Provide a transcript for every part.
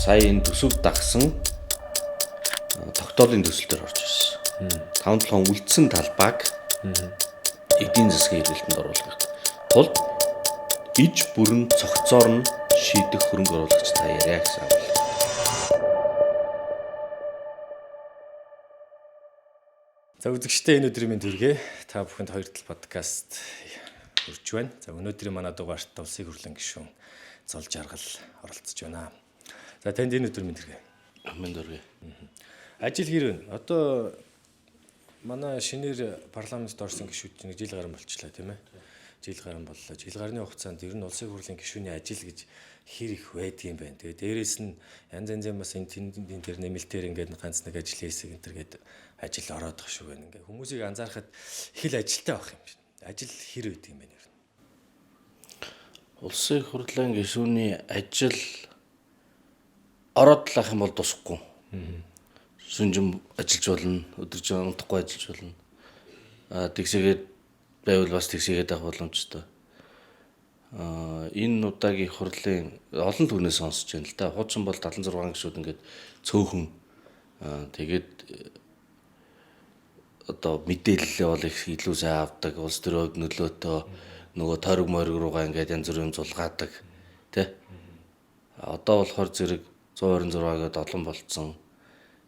Сая энэ төсөв дагсан тогтоолын төсөл дээр орж ирсэн. 5 7 үлдсэн талбайг эдийн засгийн хэрэглэлтэнд оруулах тулд иж бүрэн цогцоор нь шийдэх хөрөнгө оруулагч та яриа гэсэн агуулга. За, үзэгчдээ энэ өдрийн мэнд хүргэе. Та бүхэнд Хоёр тал подкаст хүрч байна. За, өнөөдрийн манай дугаарт Улсын хурлын гишүүн Зол Жаргал оролцож байна. За, танд энэ өдөр мэнд хүргэе. Мэнд хүргэе. Ажил хэр вэ? Одоо манай шинээр парламентд орсон гишүүд нэг жил гарan болчлаа, тийм ээ. Жил гарan боллоо. Жил гарны хугацаанд ер нь Улсын хурлын гишүүний ажил гэж хэр их байдгийн байна. Тэгээ дээрэс нь янз янзын бас энэ тэнд тэр нэмэлтээр ингээд ганц нэг ажил хэсэг энэ төр гээд ажил ороод тах шүү байна. Ингээ хүмүүсийг анзаарахад их л ажилтай байх юм шиг. Ажил хэр байдаг юм бэ ер нь? Улсын хурлын гишүүний ажил ороод л ах юм бол тусахгүй. Шүнжин ажиллаж болно, өдөржин унтахгүй ажиллаж болно. Тэгсээгээд байвал бас тэгсээгээд авах боломжтой. Энэ удаагийн хурлын олон түүнээс сонсож байна л да. Хуучин бол 76 гишүүд ингээд цөөхөн, тэгээд одоо мэдээлэлээ бол их илүү сайн авдаг, улс төрийн хувьд нөлөөтэй, нөгөө тойрог мойрог руугаа ингээд янз бүрийн юм зулгаадаг, тэ. Одоо болохоор зэрэг 126 гээд олон болцсон.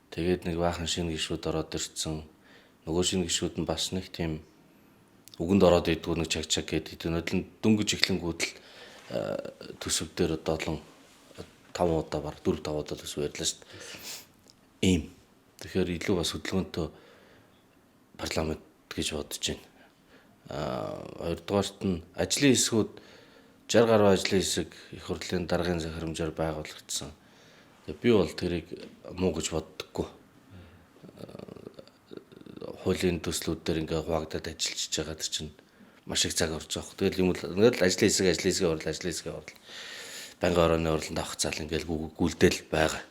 Тэгээд нэг баахан шинэ гишүүд ороод ирсэн. Нөгөө шинэ гишүүд нь бас нэг тийм үгэнд ороод идэггүй, нэг чаг чаг гэдэг. Тэд нь дөнгөж эхлэнгүүт л төсөв дээр одоо олон 5 удаа, баг 4 5 удаа төсөв ярьлаа шүү дээ. Ийм. Тэгэхээр илүү бас хөдөлгөөнтэй парламент гэж бодож байна. Хоёрдугаарт нь ажлын хэсгүүд, 60 гаруй ажлын хэсэг их хурлын даргын захирамжаар байгуулагдсан. Тэгээ би бол тэрийг муу гэж боддоггүй. Хуулийн төслүүд дээр ингээ хуваагдаад ажиллаж байгаа тэр чинь маш их цаг орж байгаа. Тэгэл юм л ингээл ажлын хэсэг, ажлын хэсэг орлоо, ажлын хэсэг орлоо. Байнгын орооны хурланд авах цаал ингээл гүйлдэл байгаа.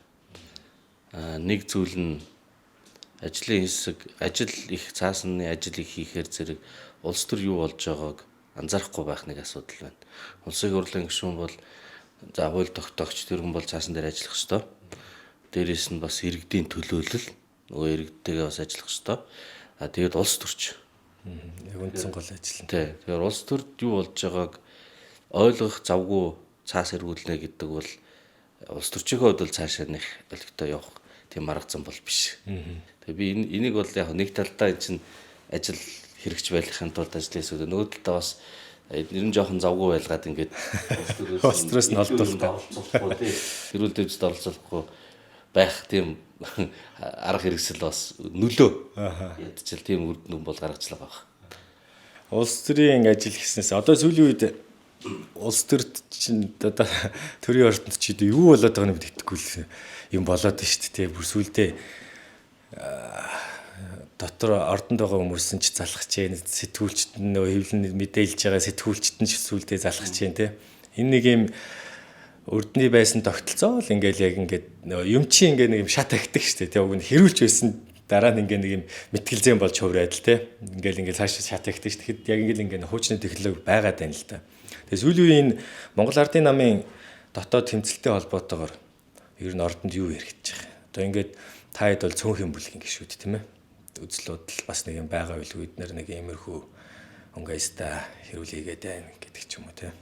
Нэг зүйл нь ажлын хэсэг, ажил их цаасны ажил их хийхээр зэрэг улс төр юу болж байгааг анзаарахгүй байх нэг асуудал байна. Улсын хурлын гишүүн бол за хууль тогтоогч, тэр хүн бол цаасан дээр ажиллах ёстой. Дээрээс нь бас иргэдийн төлөөлөл, нөгөө иргэдтэйгээ бас ажиллах ёстой. Тэгээд улс төрч. Яг үндсэн гол ажил нь. Тий. Тэгэхээр улс төрд юу болж байгааг ойлгох завгүй цаас эргүүлнэ гэдэг бол улс төрчийнхөө хувьд бол цаашаа нэх олигтой явах тийм арга зам бол биш. Тэгээ би энийг бол яг нэг талдаа энэ чинь ажил хэрэгч байхын тулд ажлын хэсүүд, нөгөө талдаа бас ер нь жоохон завгүй байлгаад ингээд улс төрөөс нь олдуулахгүй, оролцуулахгүй тий. Эрүүл дэвжид оролцуулахгүй байх тийм арга хэрэгсэл бас нөлөө. Ядчил тийм үр дүн бол гаргачлаа байх. Улс төрийн ажил гэснээс одоо сүүлийн үед улс төрд чинь одоо төрийн ордонд чи юу болоод байгааг нь мэдэхгүй л юм болоод байна шүү дээ. Бүр сүүлдээ дотор ордонд байгаа хүмүүс нь ч залхаж чинь, сэтгүүлчд нь нөгөө хэвлэн мэдээлж байгаа сэтгүүлчд нь ч сүүлдээ залхаж чинь, тий. Энэ нэг юм өрдний байсан тогтолцоо л ингээл яг ингээд нөгөө юм чи ингээд нэг юм шат агтдаг шүү дээ. Тий, уг нь хэрүүлж байсан, дараа нь ингээд нэг юм мэтгэлзэн болж хувраад л тий. Ингээл ингээд цааш шат агтдаг шүү. Тэгэхэд яг ингээд ингээд хуучны технологи байгаад байна л да. Тэгээ сүүлийн үеийн Монгол Ардын намын дотоод тэмцэлтэй холбоотойгоор ер нь ордонд юу яригдчих вэ? Одоо ингээд та хэд бол цөөнхийн бүлгийн гишүүд, тийм ээ. Үзэл бодол бас нэг юм байгаа байлгүй, эднэр нэг иймэрхүү өнгөйста хэрүүл хийгээд байна гэдэг ч юм уу, тийм.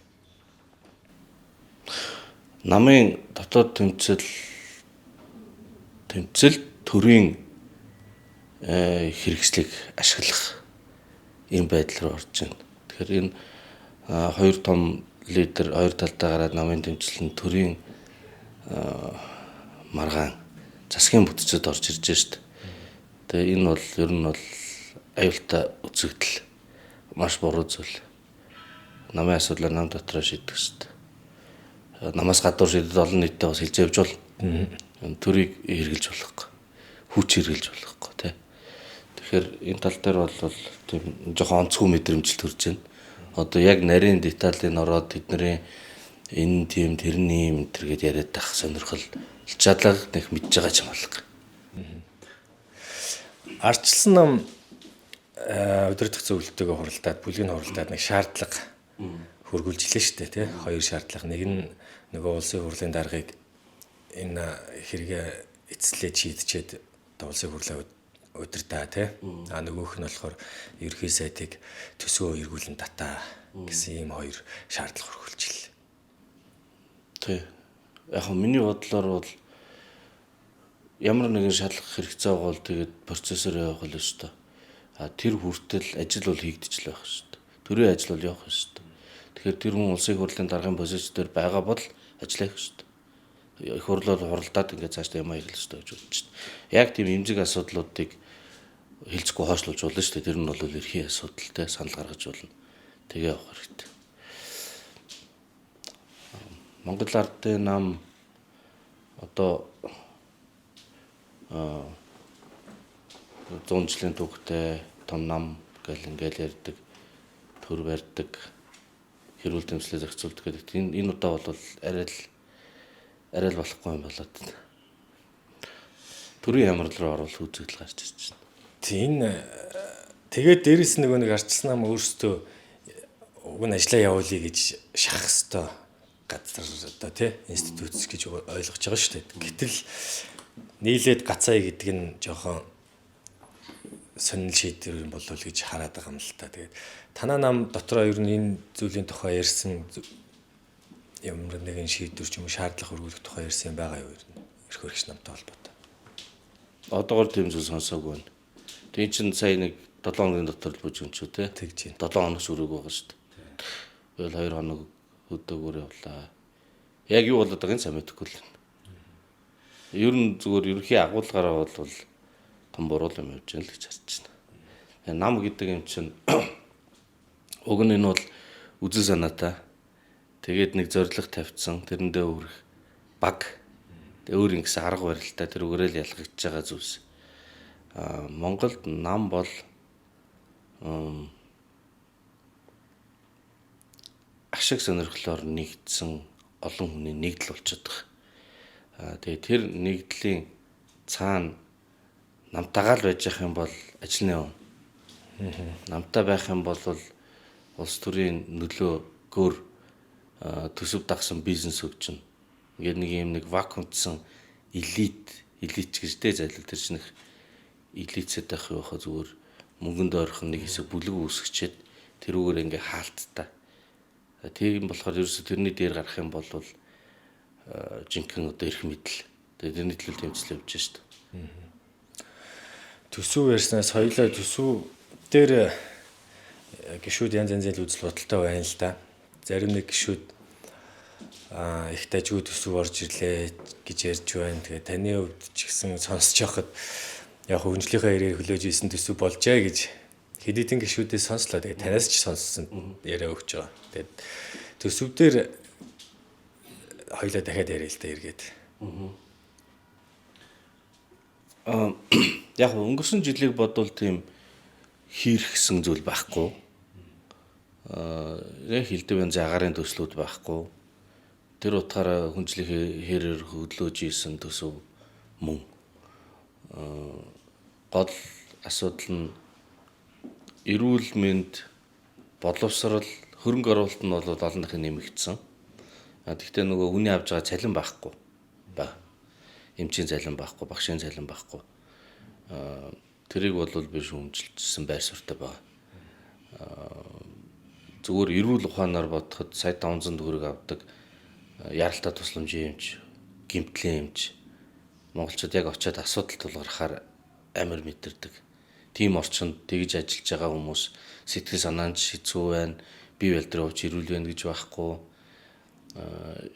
Намын дотоод тэмцэл төрийн хэрэгслийг ашиглах ийм байдал руу орж байна. Тэгэхээр энэ хоёр том лидер хоёр талдаа гараад намын тэмцэл нь төрийн маргаан засгийн бүтцэд орж ирж шít. Тэгээ энэ бол ер нь бол аюултай үзэгдэл, маш буруу зүйл. Намын асуудлаа нам дотроо шийдэх хэрэгтэй. Намаас гадуур шийдэд олон нийтэд бас хилцээ явж болно. Төрийг хэрэгжилж болохгүй. Хүч хэрэгжилж болохгүй, тий. Тэгэхээр энэ тал дээр бол тийм жоохон онцгой мэдрэмж төрж байна. Одоо яг нарийн деталийн ороод тэдний энэ тийм тэрний юм энэ төр гээд яриад байх сонирхол чадлага нэг мэдж байгаа ч юм алга. Ардчилсан нам удирдах зөвлөлтөөгөө хуралдаад, бүлгийг хуралдаад нэг шаардлага хөргүүлж илээ шүү дээ, тий. Хоёр шаардлага. Нэг нь нөгөө улсын хурлын даргыг Энэ хэрэгээ эцэслээд шийдчихэд одоо улсын хурлаа удирдаа тий. А нөгөөх нь болохоор ерөнхий сайдыг төсвөө эргүүлэн татаа гэсэн ийм хоёр шаардлага өргүүлчихлээ. Тий. Яг нь миний бодлоор бол ямар нэгэн шалгах хэрэгцээ бол тэгээд процессор явах л ёстой. А тэр хүртэл ажил бол хийгдэж л байх ёстой. Төрийн ажил бол явах ёстой. Тэгэхээр тэр хүн улсын хурлын даргын позиц дээр байгаа бол ажиллах ёстой. Их хурлаар хуралдаад ингээд цаашдаа юм хийх ёстой гэж бодож байна. Яг тийм эмзэг асуудлуудыг хилцэхгүй хойшлуулж болно шүү дээ. Тэр нь бол эрхийн асуудалтай санал гаргаж болно. Тэгээ явах хэрэгтэй. Монгол Ардын нам одоо 100 жилийн түүхтэй том нам гэл ингээл ярьдаг, төр барьдаг, хэрүүл дэмжлээ зохицуулдаг гэдэг. Энэ удаа бол арай л болохгүй юм болоод. Төрийн ямрал руу орвол үзэгдэл гарч ирж байна. Тийм энэ тэгээд дээрэс нөгөө нэг арчилсан нам өөрсдөө уг нь ажлаа явуулъя гэж шахах хэвээр газар одоо тий институт гэж ойлгож байгаа шүү дээ. Гэтэл нийлээд гацаая гэдэг нь жоохон сонирхол шийдвэр юм болов уу гэж хараад байгаа юм л та. Тэгээд танаа нам дотроо ер нь энэ зүйлийн тухай ярьсан ямар нэгэн шийдвэр ч юм уу шаардлага өргүүлэх тухай ярьсан юм байгаа юу ер нь? Эрх хөргөч намтай холбоотой. Одоогор тийм зүйл сонсоогүй байна. Тийм чинь сая нэг 7 хоногийн дотор л бүжгэн ч үү те. Тэгж байна. 7 хоног шүрэг байгаа шүү дээ. Тэгэл 2 хоног хөдөөгөр явлаа. Яг юу болоод байгааг нь сайн мэдэхгүй л байна. Ер нь зүгээр ерөнхий агуулгаараа бол том буруу юм явж байна л гэж харж байна. Нам гэдэг юм чинь уг нь энэ бол үзэл санаатай. Тэгээд нэг зорилго тавьчихсан, тэрэндээ хүрэх баг. Тэг өөр ингэсэн арга барилтай тэр үгээрэл ялгагдж байгаа зүйлс. Монголд нам бол ашиг сонирхлоор нэгдсэн олон хүний нэгдэл болчиход байгаа. Тэгээ тэр нэгдлийн цаана намтайгаа л байж явах юм бол ажил нь явна. Намтай байх юм бол улс төрийн нөлөө гөр төсөв дагсан бизнес хөгжинэ. Ингээд нэг юм нэг вакуумдсан элит ч гэж тэ зайлуул тэр чинь их элитсэд байх юу хаа зүгээр мөнгөнд ойрхон нэг хэсэг бүлэг үүсгэчихэд тэрүүгээр ингээ хаалттай. Тийм болохоор ерөөсө тэрний дээр гарах юм бол жинхэнэ одоо эрх мэдэл. Тэгээ тэрний төлөө тэмцэл явж шээ. Төсөв ярьснаас хоёлаа төсөв дээр гişүүд янз янзын үзэл бодолтой байна л да. Зарим нэг гişүүд их дажгүй төсөв орж ирлээ гэж ярьж байна. Тэгээ таны хувьд ч гэсэн сонсож байхад яг хөгжлийнхээ хэрээр хүлээж исэн төсөв болжээ гэж хэд хэдэн гişүүдээс сонслоо. Тэгээ танаас ч сонссон яриа өгч байгаа. Тэгээд төсөв дээр хоёлаа дахиад яриа л да эргээд. Яг өнгөрсөн жилийг бодвол тийм хийрхсэн зүйл байхгүй. Яг хилдэв янз агарын төслүүд байхгүй. Тэр утгаараа хүнжлийн хэрээр хөдлөөж исэн төсөв мөн. Гол асуудал нь эрүүл мэнд, боловсрал, хөрөнгө оруулалт нь бол олон дахин нэмэгдсэн. Гэхдээ нөгөө хүний авж байгаа цалин байхгүй ба. Эмчийн цалин байхгүй, багшийн цалин байхгүй. Тэрийг бол би шүүмжилсэн байр суурьтай байгаа. Зүгээр эрүүл ухаанаар бодоход сая 500 төгрөг авдаг яралтай тусламжийн эмч, гэмтлийн эмч монголчууд яг очиод асуудал тулгархаар амар мэдэрдэг. Тийм орчинд тэгж ажиллаж байгаа хүмүүс сэтгэл санаанд хэцүү байна, бие балдрын хувьд эрүүл байна гэж байхгүй.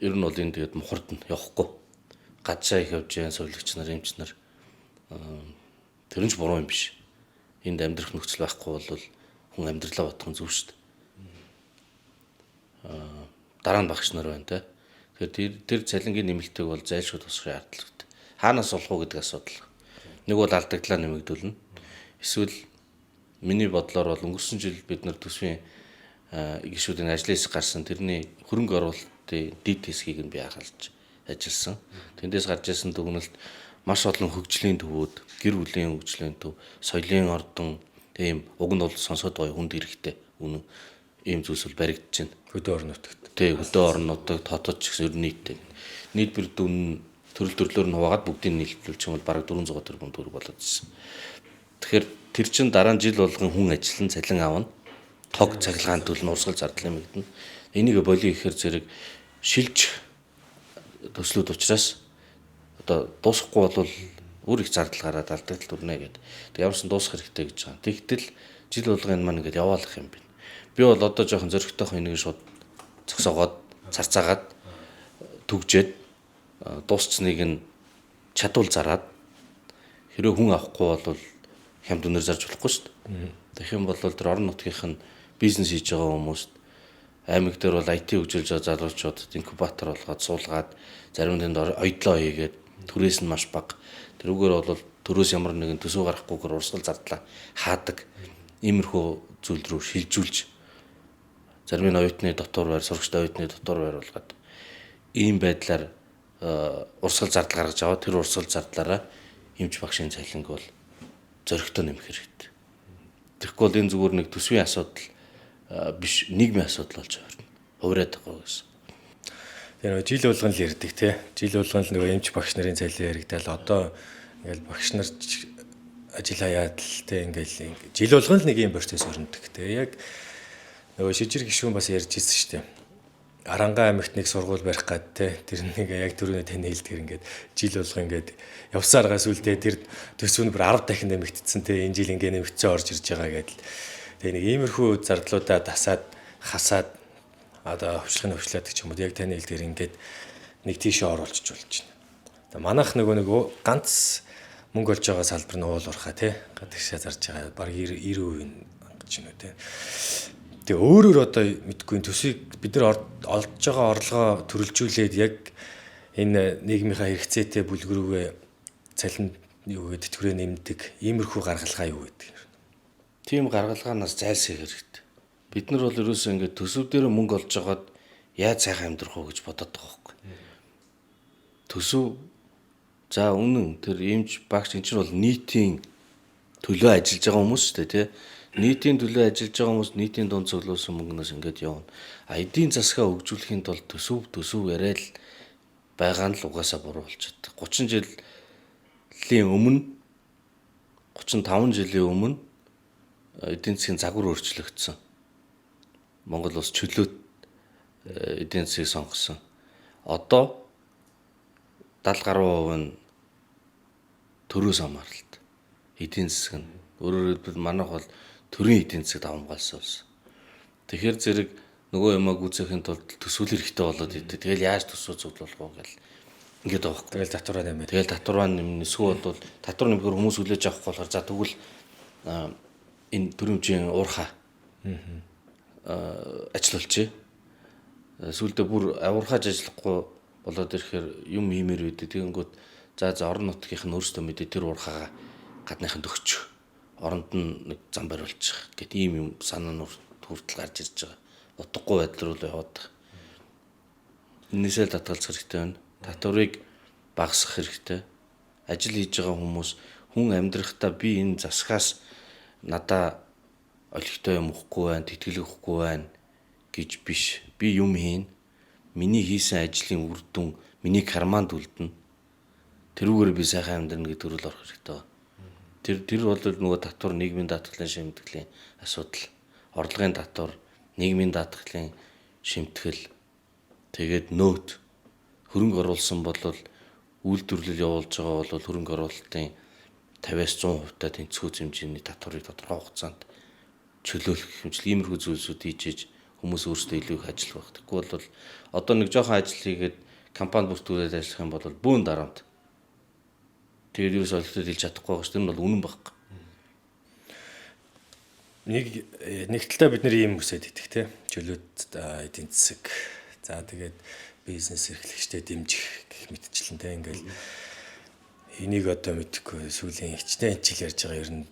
Ер нь бол энэ тэгээд мухардна явахгүй. Гадшаа их явж байгаа сувилагч нар, эмч нар тэр нь ч буруу юм биш. Энд амьдрах нөхцөл байхгүй бол хүн амьдралаа бодох нь зөв шүү дээ. Дараа нь багш нар байна те. Тэгэхээр тэр цалингийн нэмэлтийг бол зайлшгүй тусах шаардлагатай. Хаанаас олох уу гэдэг асуудал. Нэг бол алдагдлаа нэмэгдүүлнэ. Эсвэл миний бодлоор бол өнгөрсөн жил бид нар төсвийн гишүүдийн ажлын хэсэг гарсан тэрний хөрөнгө оруулалтын дэд хэсгийг нь би анхаарч ажилласан. Тэндээс гарч ирсэн дүгнэлт маш олон хөгжлийн төвүүд, гэр бүлийн хөгжлийн төв, соёлын ордон тийм уг нь бол сонсоод гоё хүнд хэрэгтэй үнэн ийм зүйлс бол баригдаж байна. Хөдөө орон нутагт. Тий, хөдөө орон нутаг, хотод ч гэсэн ер нь нийттэй. Нийлбэр дүн Төрөл төрлөөр нь хуваагаад бүгдийг нийлүүлчих юм бол бараг 400 тэрбум төгрөг болоод ирсэн. Тэгэхээр тэр чин дараа нь жил болгон хүн ажиллан цалин авна. Тог цахилгаан төлнө, урсгал зардал нэмэгдэнэ. Энийг болио гэхээр зэрэг шилжих төслүүд учраас одоо дуусахгүй бол өөр их зардал гараад алдагдал төрнө гэдэг. Тэг ямарсан дуусах хэрэгтэй гэж байгаа. Тэгтэл жил болгон энэ маань ингээд яваалах юм байна. Би бол одоо жоохон зөрөгтэйхэн энийг шууд зогсоогоод царцаагаад түгжээд дуусцныг нь чадвал зараад хэрвээ хүн авахгүй бол хямд үнээр зарж болохгүй шүү дээ. Тэгэх юм бол тэр орон нутгийнх нь бизнес хийж байгаа хүмүүст аймаг дээр бол IT хөгжүүлж байгаа залуучуудад инкубатор болгоод суулгаад зарим тэнд оёдлоо хийгээд түрээс нь маш бага. Тэрүүгээр бол төрөөс ямар нэгэн төсөв гарахгүйгээр урсгал зардлаа хаадаг иймэрхүү зүйл рүү шилжүүлж зарим нь оюутны дотор байр, сурагчид оюутны дотор байр болгоод ийм байдлаар урсгал зардал гаргаж аваад тэр урсгал зардлаараа эмч багшийн цалинг бол зоригтой нэмэх хэрэгтэй. Тэгэхгүй бол энэ зүгээр нэг төсвийн асуудал биш, нийгмийн асуудал болж хувирна. Хувираад байгаа гэсэн. Тэгээ нөгөө жил болгон л ярьдаг тий. Жил болгон л нөгөө эмч багш нарын цалин яригдал одоо ингээл багш нар ажил хаяад л тий ингээл жил болгон л нэг юм процесс өрнөдөг. Тэгээ яг нөгөө шижир гишүүн бас ярьж ирсэн шүү дээ. Арангаа аймагт нэг сургууль барих гад те тэр нэг яг түрүүний таны хэлдгэр ингээд жил болго ингээд явсан аргаас үлдээ тэр төсөв нь бүр 10 дахин нэмэгдсэн те энэ жил ингээд нэмэгдсэн орж ирж байгаа гэдэл. Тэгээ нэг иймэрхүү зардлуудаа дасаад хасаад одоо хөвчлөх нь хөвчлөөд ч юм уу яг таны хэлдгэр ингээд нэг тийшээ оруулчих болж байна. Тэгээ манайх нөгөө нэг ганц мөнгө олж байгаа салбар нь уул уурхай те гадагшаа зарж байгаа баг 90% гэж юм уу те. Тэгээ өөрөөр одоо мэдгүй төсвийг бид нар олж байгаа орлогоо төрөлжүүлээд яг энэ нийгмийнхаа хэрэгцээтэй бүлэг рүүгээ цалин юу гэдэг тэтгэврээ нэмдэг иймэрхүү гаргалгаа юу гэдэг. Тийм гаргалгаанаас зайлсхийх хэрэгтэй. Бид нар бол ерөөсөө ингээд төсөв дээр мөнгө олж байгаад яаж сайхан амьдрах уу гэж бодоод байгаа байхгүй. Төсөв за үнэн тэр эмч багш энэ чинь бол нийтийн төлөө ажиллаж байгаа хүмүүс шүү дээ тий. Нийтийн төлөө ажиллаж байгаа хүмүүс нийтийн дунд цуглуулсан мөнгнөөс ингээд явна. А эдийн засгаа хөгжүүлэхийн тулд төсөв яриа л байгаа нь л угаасаа буруу болчиход. 30 жилийн өмнө 35 жилийн өмнө эдийн засгийн загвар өөрчлөгдсөн. Монгол улс чөлөөт эдийн засгийг сонгосон. Одоо 70 гаруй хувь нь төрөөс хамааралт. Эдийн засаг нь өөрөөр хэлбэл манайх бол төрийн эдийн засаг давамгаалсан улс. Тэгэхээр зэрэг нөгөө юмаа гүйцэхийн тулд төсөөл хэрэгтэй болоод идэв. Тэгэл яаж төсөө цуглуулах уу гэл ингээд байгаа байхгүй. Тэгэл татвараа нэмээ. Тэгэл татвараа нэмнэ. Эсвэл бол татвар нэмэхээр хүмүүс хүлээж авахгүй болохоор за тэгвэл энэ төрөмжийн уурхаа ажиллуулчих. Сүүлдээ бүр авуурхааж ажиллахгүй болоод ирэхээр юм хиймээр байдаг. Тэгэнгүүт за орон нутгийнх нь өөрсдөө мэдээ тэр уурхаагаа гадныханд өгчих. Оронд нь нэг зам бариулчих гэт ийм юм санаа нь хүртэл гарч ирж байгаа. Утгагүй байдал руу яваад байгаа. Энээсээ л татгалзах хэрэгтэй байна. Татварыг багасгах хэрэгтэй. Ажил хийж байгаа хүмүүс хүн амьдрахдаа би энэ засгаас надаа олигтой юм өгөхгүй байна, тэтгэл өгөхгүй байна гэж биш. Би юм хийн. Миний хийсэн ажлын үр дүн миний карманд үлдэнэ. Тэрүүгээр би сайхан амьдрна гэдэг рүү л орох хэрэгтэй байна. Тэр бол нөгөө татвар нийгмийн даатгалын шимтгэлийн асуудал. Орлогын татвар, нийгмийн даатгалын шимтгэл, тэгээд нөөт хөрөнгө оруулсан бол үйлдвэрлэл явуулж байгаа бол хөрөнгө оруулалтын 50-аас 100% та тэнцвүү хэмжээний татварыг тодорхой хугацаанд чөлөөлөх хэмжил иймэрхүү зүйлсүүд хийж иж хүмүүс өөрсдөө илүү их ажиллах байх. Тэгэхгүй бол одоо нэг жоохон ажил хийгээд компани бүртгүүлээд ажиллах юм бол бүүн дарамт. Тэгээд юу солигдоод хэлж чадахгүй байгаа ш. Тэр нь бол үнэн байхгүй. Нэг талдаа бид нэр ийм үсэд идэх те. Чөлөөт эдийн засаг. За тэгээд бизнес эрхлэгчтэй дэмжих гэх мэтчлэн те ингээл энийг одоо мэдэхгүй сүүлийн хичнээн жил ярьж байгаа ер нь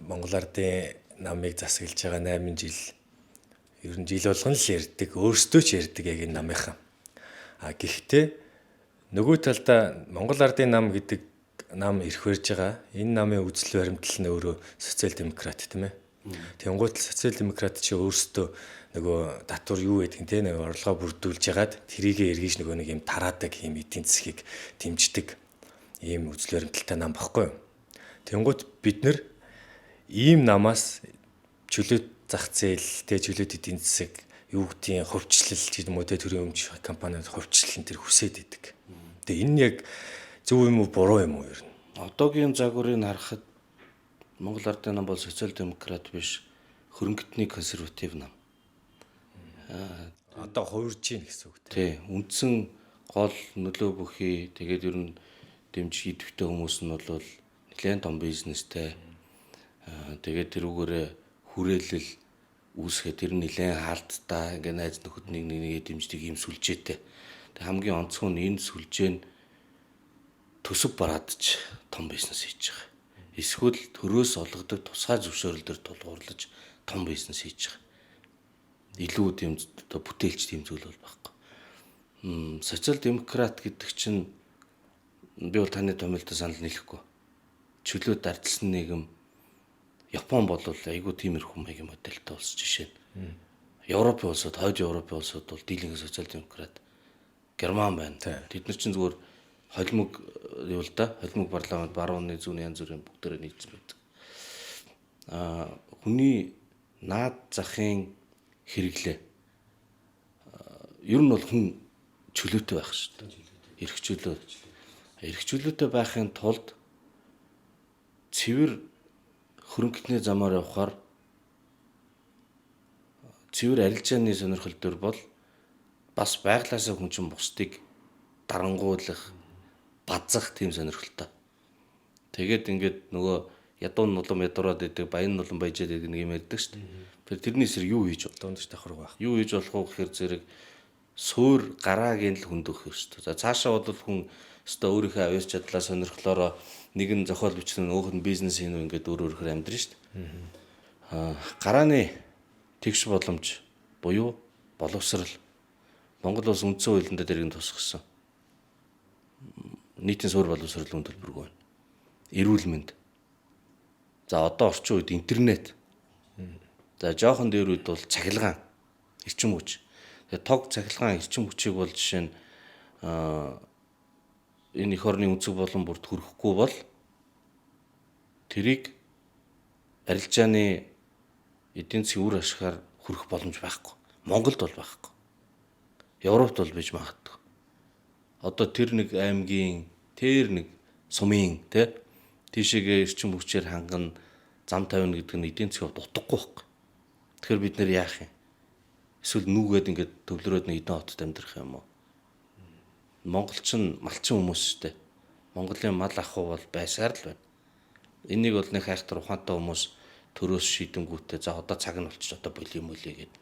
Монгол ардын намыг засаглаж байгаа 8 жил ер нь жил болгон л ярьдаг, өөрсдөө ч ярьдаг яг энэ намынхан. А гэхдээ нөгөө талдаа Монгол ардын нам гэдэг нам эрх барьж байгаа. Энэ намын үзэл баримтлал нь өөрөө социал демократ тийм ээ. Тэнгуут л социал демократ чи өөрсдөө Нөгөө татвар юу гэдэг нь те нөгөө орлогоо бүрдүүлж ягаад тэрийгэ эргэж нөгөө нэг юм тараадаг юм эдийн засгийг дэмждэг ийм үзэл баримталтай нам баггүй юу. Тэнгүүт бид нэр ийм намаас чөлөөт зах зээл те чөлөөт эдийн засаг юу гэдгийг хувьчлал ч юм уу те төрийн өмч компаниуд хувьчлал энэ төр хүсээд идэг. Тэгээ энэ яг зөв юм уу буруу юм уу ер нь? Одоогийн загварыг харахад Монгол Ардын нам бол социал демократ биш, хөрөнгөтний консерватив нам. Одоо хувирж гин гэсэн үг те. Тий, үндсэн гол нөлөө бүхий тэгээд ер нь дэмжих идэвхтэй хүмүүс нь бол нэлээд том бизнестэй. Тэгээд тэрүүгээрээ хүрээлэл үүсгээ тэр нь нэлээд хаалттай ингээ найз нөхөд нэг нэгээ дэмждэг ийм сүлжээтэй. Тэг хамгийн онцгой нь энэ сүлжээ нь төсөв бараадч том бизнес хийж байгаа. Эсвэл төрөөс олгодог тусгай зөвшөөрөл төр тулгуурлаж том бизнес хийж байгаа. Илүү тийм одоо бүтээлч тийм зүйл бол байхгүй. Социал демократ гэдэг чинь би бол таны томилтой санал нийлэхгүй. Чөлөө дардсан нийгэм Япон бол айгүй тиймэрхүү маягийн модельтэй улс жишээ нь. Европын улсууд, хойд Европын улсууд бол дийлэнх социал демократ. Герман байна. Тэд нар чинь зүгээр холимог юу л да, холимог парламент, барууны зүүн янз бүрийн бүгдээрээ нийцсэн байдаг. Хүний наад захын хэрэглээ. Ер нь бол хүн чөлөөтэй байх шүү дээ. Эрх чөлөө. Эрх чөлөөтэй байхын тулд цэвэр хөрөнгөтний замаар явхаар цэвэр арилжааны сонирхол төр бол бас байглаасаа хүн чинь бусдыг дарангуйлах, базах тийм сонирхолтой. Тэгээд ингээд нөгөө ядуу нь улам ядуураад идэг, баян нь улам баяжаад идэг нэг юм ярьдаг шүү дээ. Тэгэхээр тэрний эсрэг юу хийж Дундаж давхарга байх. Юу хийж болох вэ гэхээр зэрэг суур гараагийн л хүндөх ёстой. За цаашаа бол хүн өстой өөрийнхөө авьяас чадлаа сонирхлоороо нэг нь зохиол бичнэ, нөгөөх нь бизнес хийнэ ингээд өөр өөрөөр амьдрын шүү дээ. Гарааны тэгш боломж буюу боловсрал Монгол улс үндсэн хуулинд дэрэгэн тусгасан. Нийтийн суурь боловсрол үн төлбөргүй байна. Эрүүл мэнд. За одоо орчин үед интернет. За жоохон дээр үед бол цахилгаан, эрчим хүч. Тэгээ тог цахилгаан эрчим хүчийг бол жишээ нь энэ эх орны өнцөг болон бүрд хүрэхгүй бол тэрийг арилжааны эдийн засгийн үр ашгаар хүрэх боломж байхгүй. Монголд бол байхгүй. Европт бол биж магадгүй. Одоо тэр нэг аймгийн, тэр нэг сумын тэ тийшээгээ эрчим хүчээр хангана, зам тавина гэдэг нь эдийн засгийн хувьд утгагүй байхгүй. Тэгэхээр бид нэр яах юм? Эсвэл нүгээд ингээд төвлөрөөд нэг эдэн хотод амьдрах юм уу? Монголчин малчин хүмүүс шүү дээ. Монголын мал ахуй бол байсаар л байна. Энийг бол нэг хайхтар ухаантай хүмүүс төрөөс шийдэнгүүтээ за одоо цаг нь болчих одоо болио мөлий гэд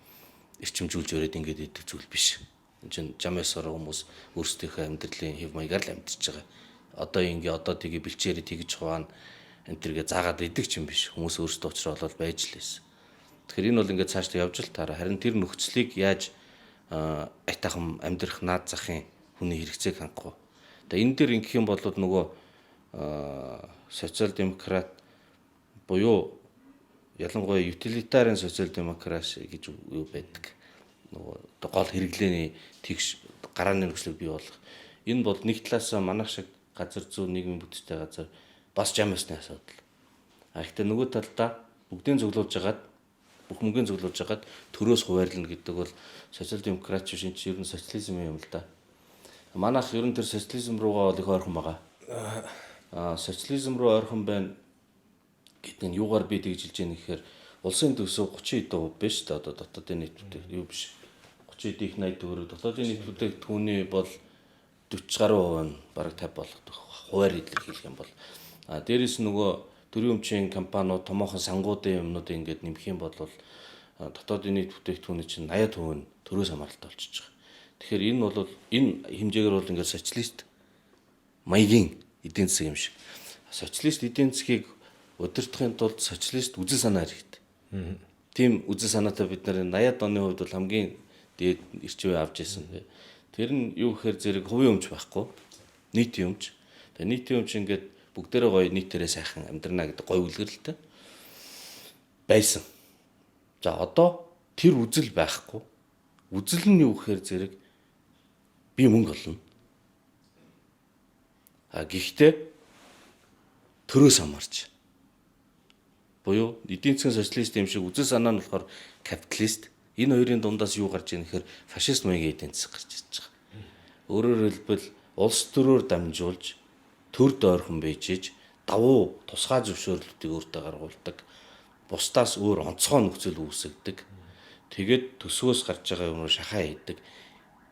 эрчимжүүлж өрөөд ингээд идэх зүйл биш. Энд чинь жамьясаар хүмүүс өөрсдийнхөө амьдралын хэв маягаар л амьдарч байгаа. Одоо ингээ одоо тгий бэлчээрээ тэгж хуваана энэ төргээ заагаад идэх юм биш. Хүмүүс өөрсдөө учраа болол байж л байсан. Тэгэхээр энэ бол ингээд цаашдаа явж л таараа. Харин тэр нөхцөлийг яаж айтайхан амьдрах наад захын хүний хэрэгцээг хангах вэ? Тэгээ энэ дээр ингэх юм бол нөгөө социал демократ буюу ялангуяа утилитариан социал демокраси гэж юу байдаг. Нөгөө одоо гол хэрэглээний тэгш гарааны нөхцөлийг бий болгох. Энэ бол нэг талаасаа манайх шиг газар зүй нийгмийн бүтцтэй газар бас жам ёсны асуудал. А гэхдээ нөгөө талдаа бүгдийг цуглуулж хагаад бүх мөнгөний цуглуулж хагаад төрөөс хуваарлна гэдэг бол социал демократ биш, энэ чинь ер нь социализм юм л да. Манайх ер нь тэр социализм руугаа бол их ойрхон байгаа. Социализм руу ойрхон байна гэдэг нь юугаар би тэгж хэлж яах гэхээр улсын төсөв 30 хэдэн хувь биш үү? Одоо дотоодын нийт бүтээгдэхүүн юу биш. 30 их 80 төгрөг дотоодын нийт бүтээгдэхүүний бол 40 гаруй хувь нь бараг 50 болгох хуваар илэрхийлэх юм бол дээрэс нь нөгөө төрийн өмчийн компаниуд томоохон сангуудын юмнууд ингээд нэмэх юм бол дотоодын нийт бүтээгдэхүүний чинь 80% нь төрөөс хамааралтай болчихж байгаа. Тэгэхээр энэ бол энэ хэмжээгээр бол ингээд социалист маягийн эдийн засаг юм шиг. Социалист эдийн засгийг удирдахын тулд социалист үзэл санаа хэрэгтэй. Тийм үзэл санаатай бид нар 80-ад оны хувьд бол хамгийн дээд эрчим үе авч ирсэн. Тэр нь юу гэхээр зэрэг хувийн өмч байхгүй. Нийтийн өмч. Тэгээ нийтийн өмч ингээд бүгдээрээ гоё нийтээрээ сайхан амьдрна гэдэг гоё үлгэрэлтэй байсан. За одоо Тэр үзэл байхгүй. Үзэл нь юу гэхээр зэрэг би мөнгө олно. А гэхдээ төрөөс хамаарч. Буюу эдийн засгийн социалист юм шиг үзэл санаа нь болохоор капиталист. Энэ хоёрын дундаас юу гарч ийн гэхээр фашист маягийн эдийн засаг гарч ирж байгаа. Өөрөөр хэлбэл улс төрөөр дамжуулж төр дойрхон бийжиж давуу тусгай зөвшөөрлүүдийг өөртөө гаргуулдаг. Бусдаас өөр онцгой нөхцөл үүсгэдэг. Тэгээд төсвөөс гарч байгаа юмруу шахаа хийдэг.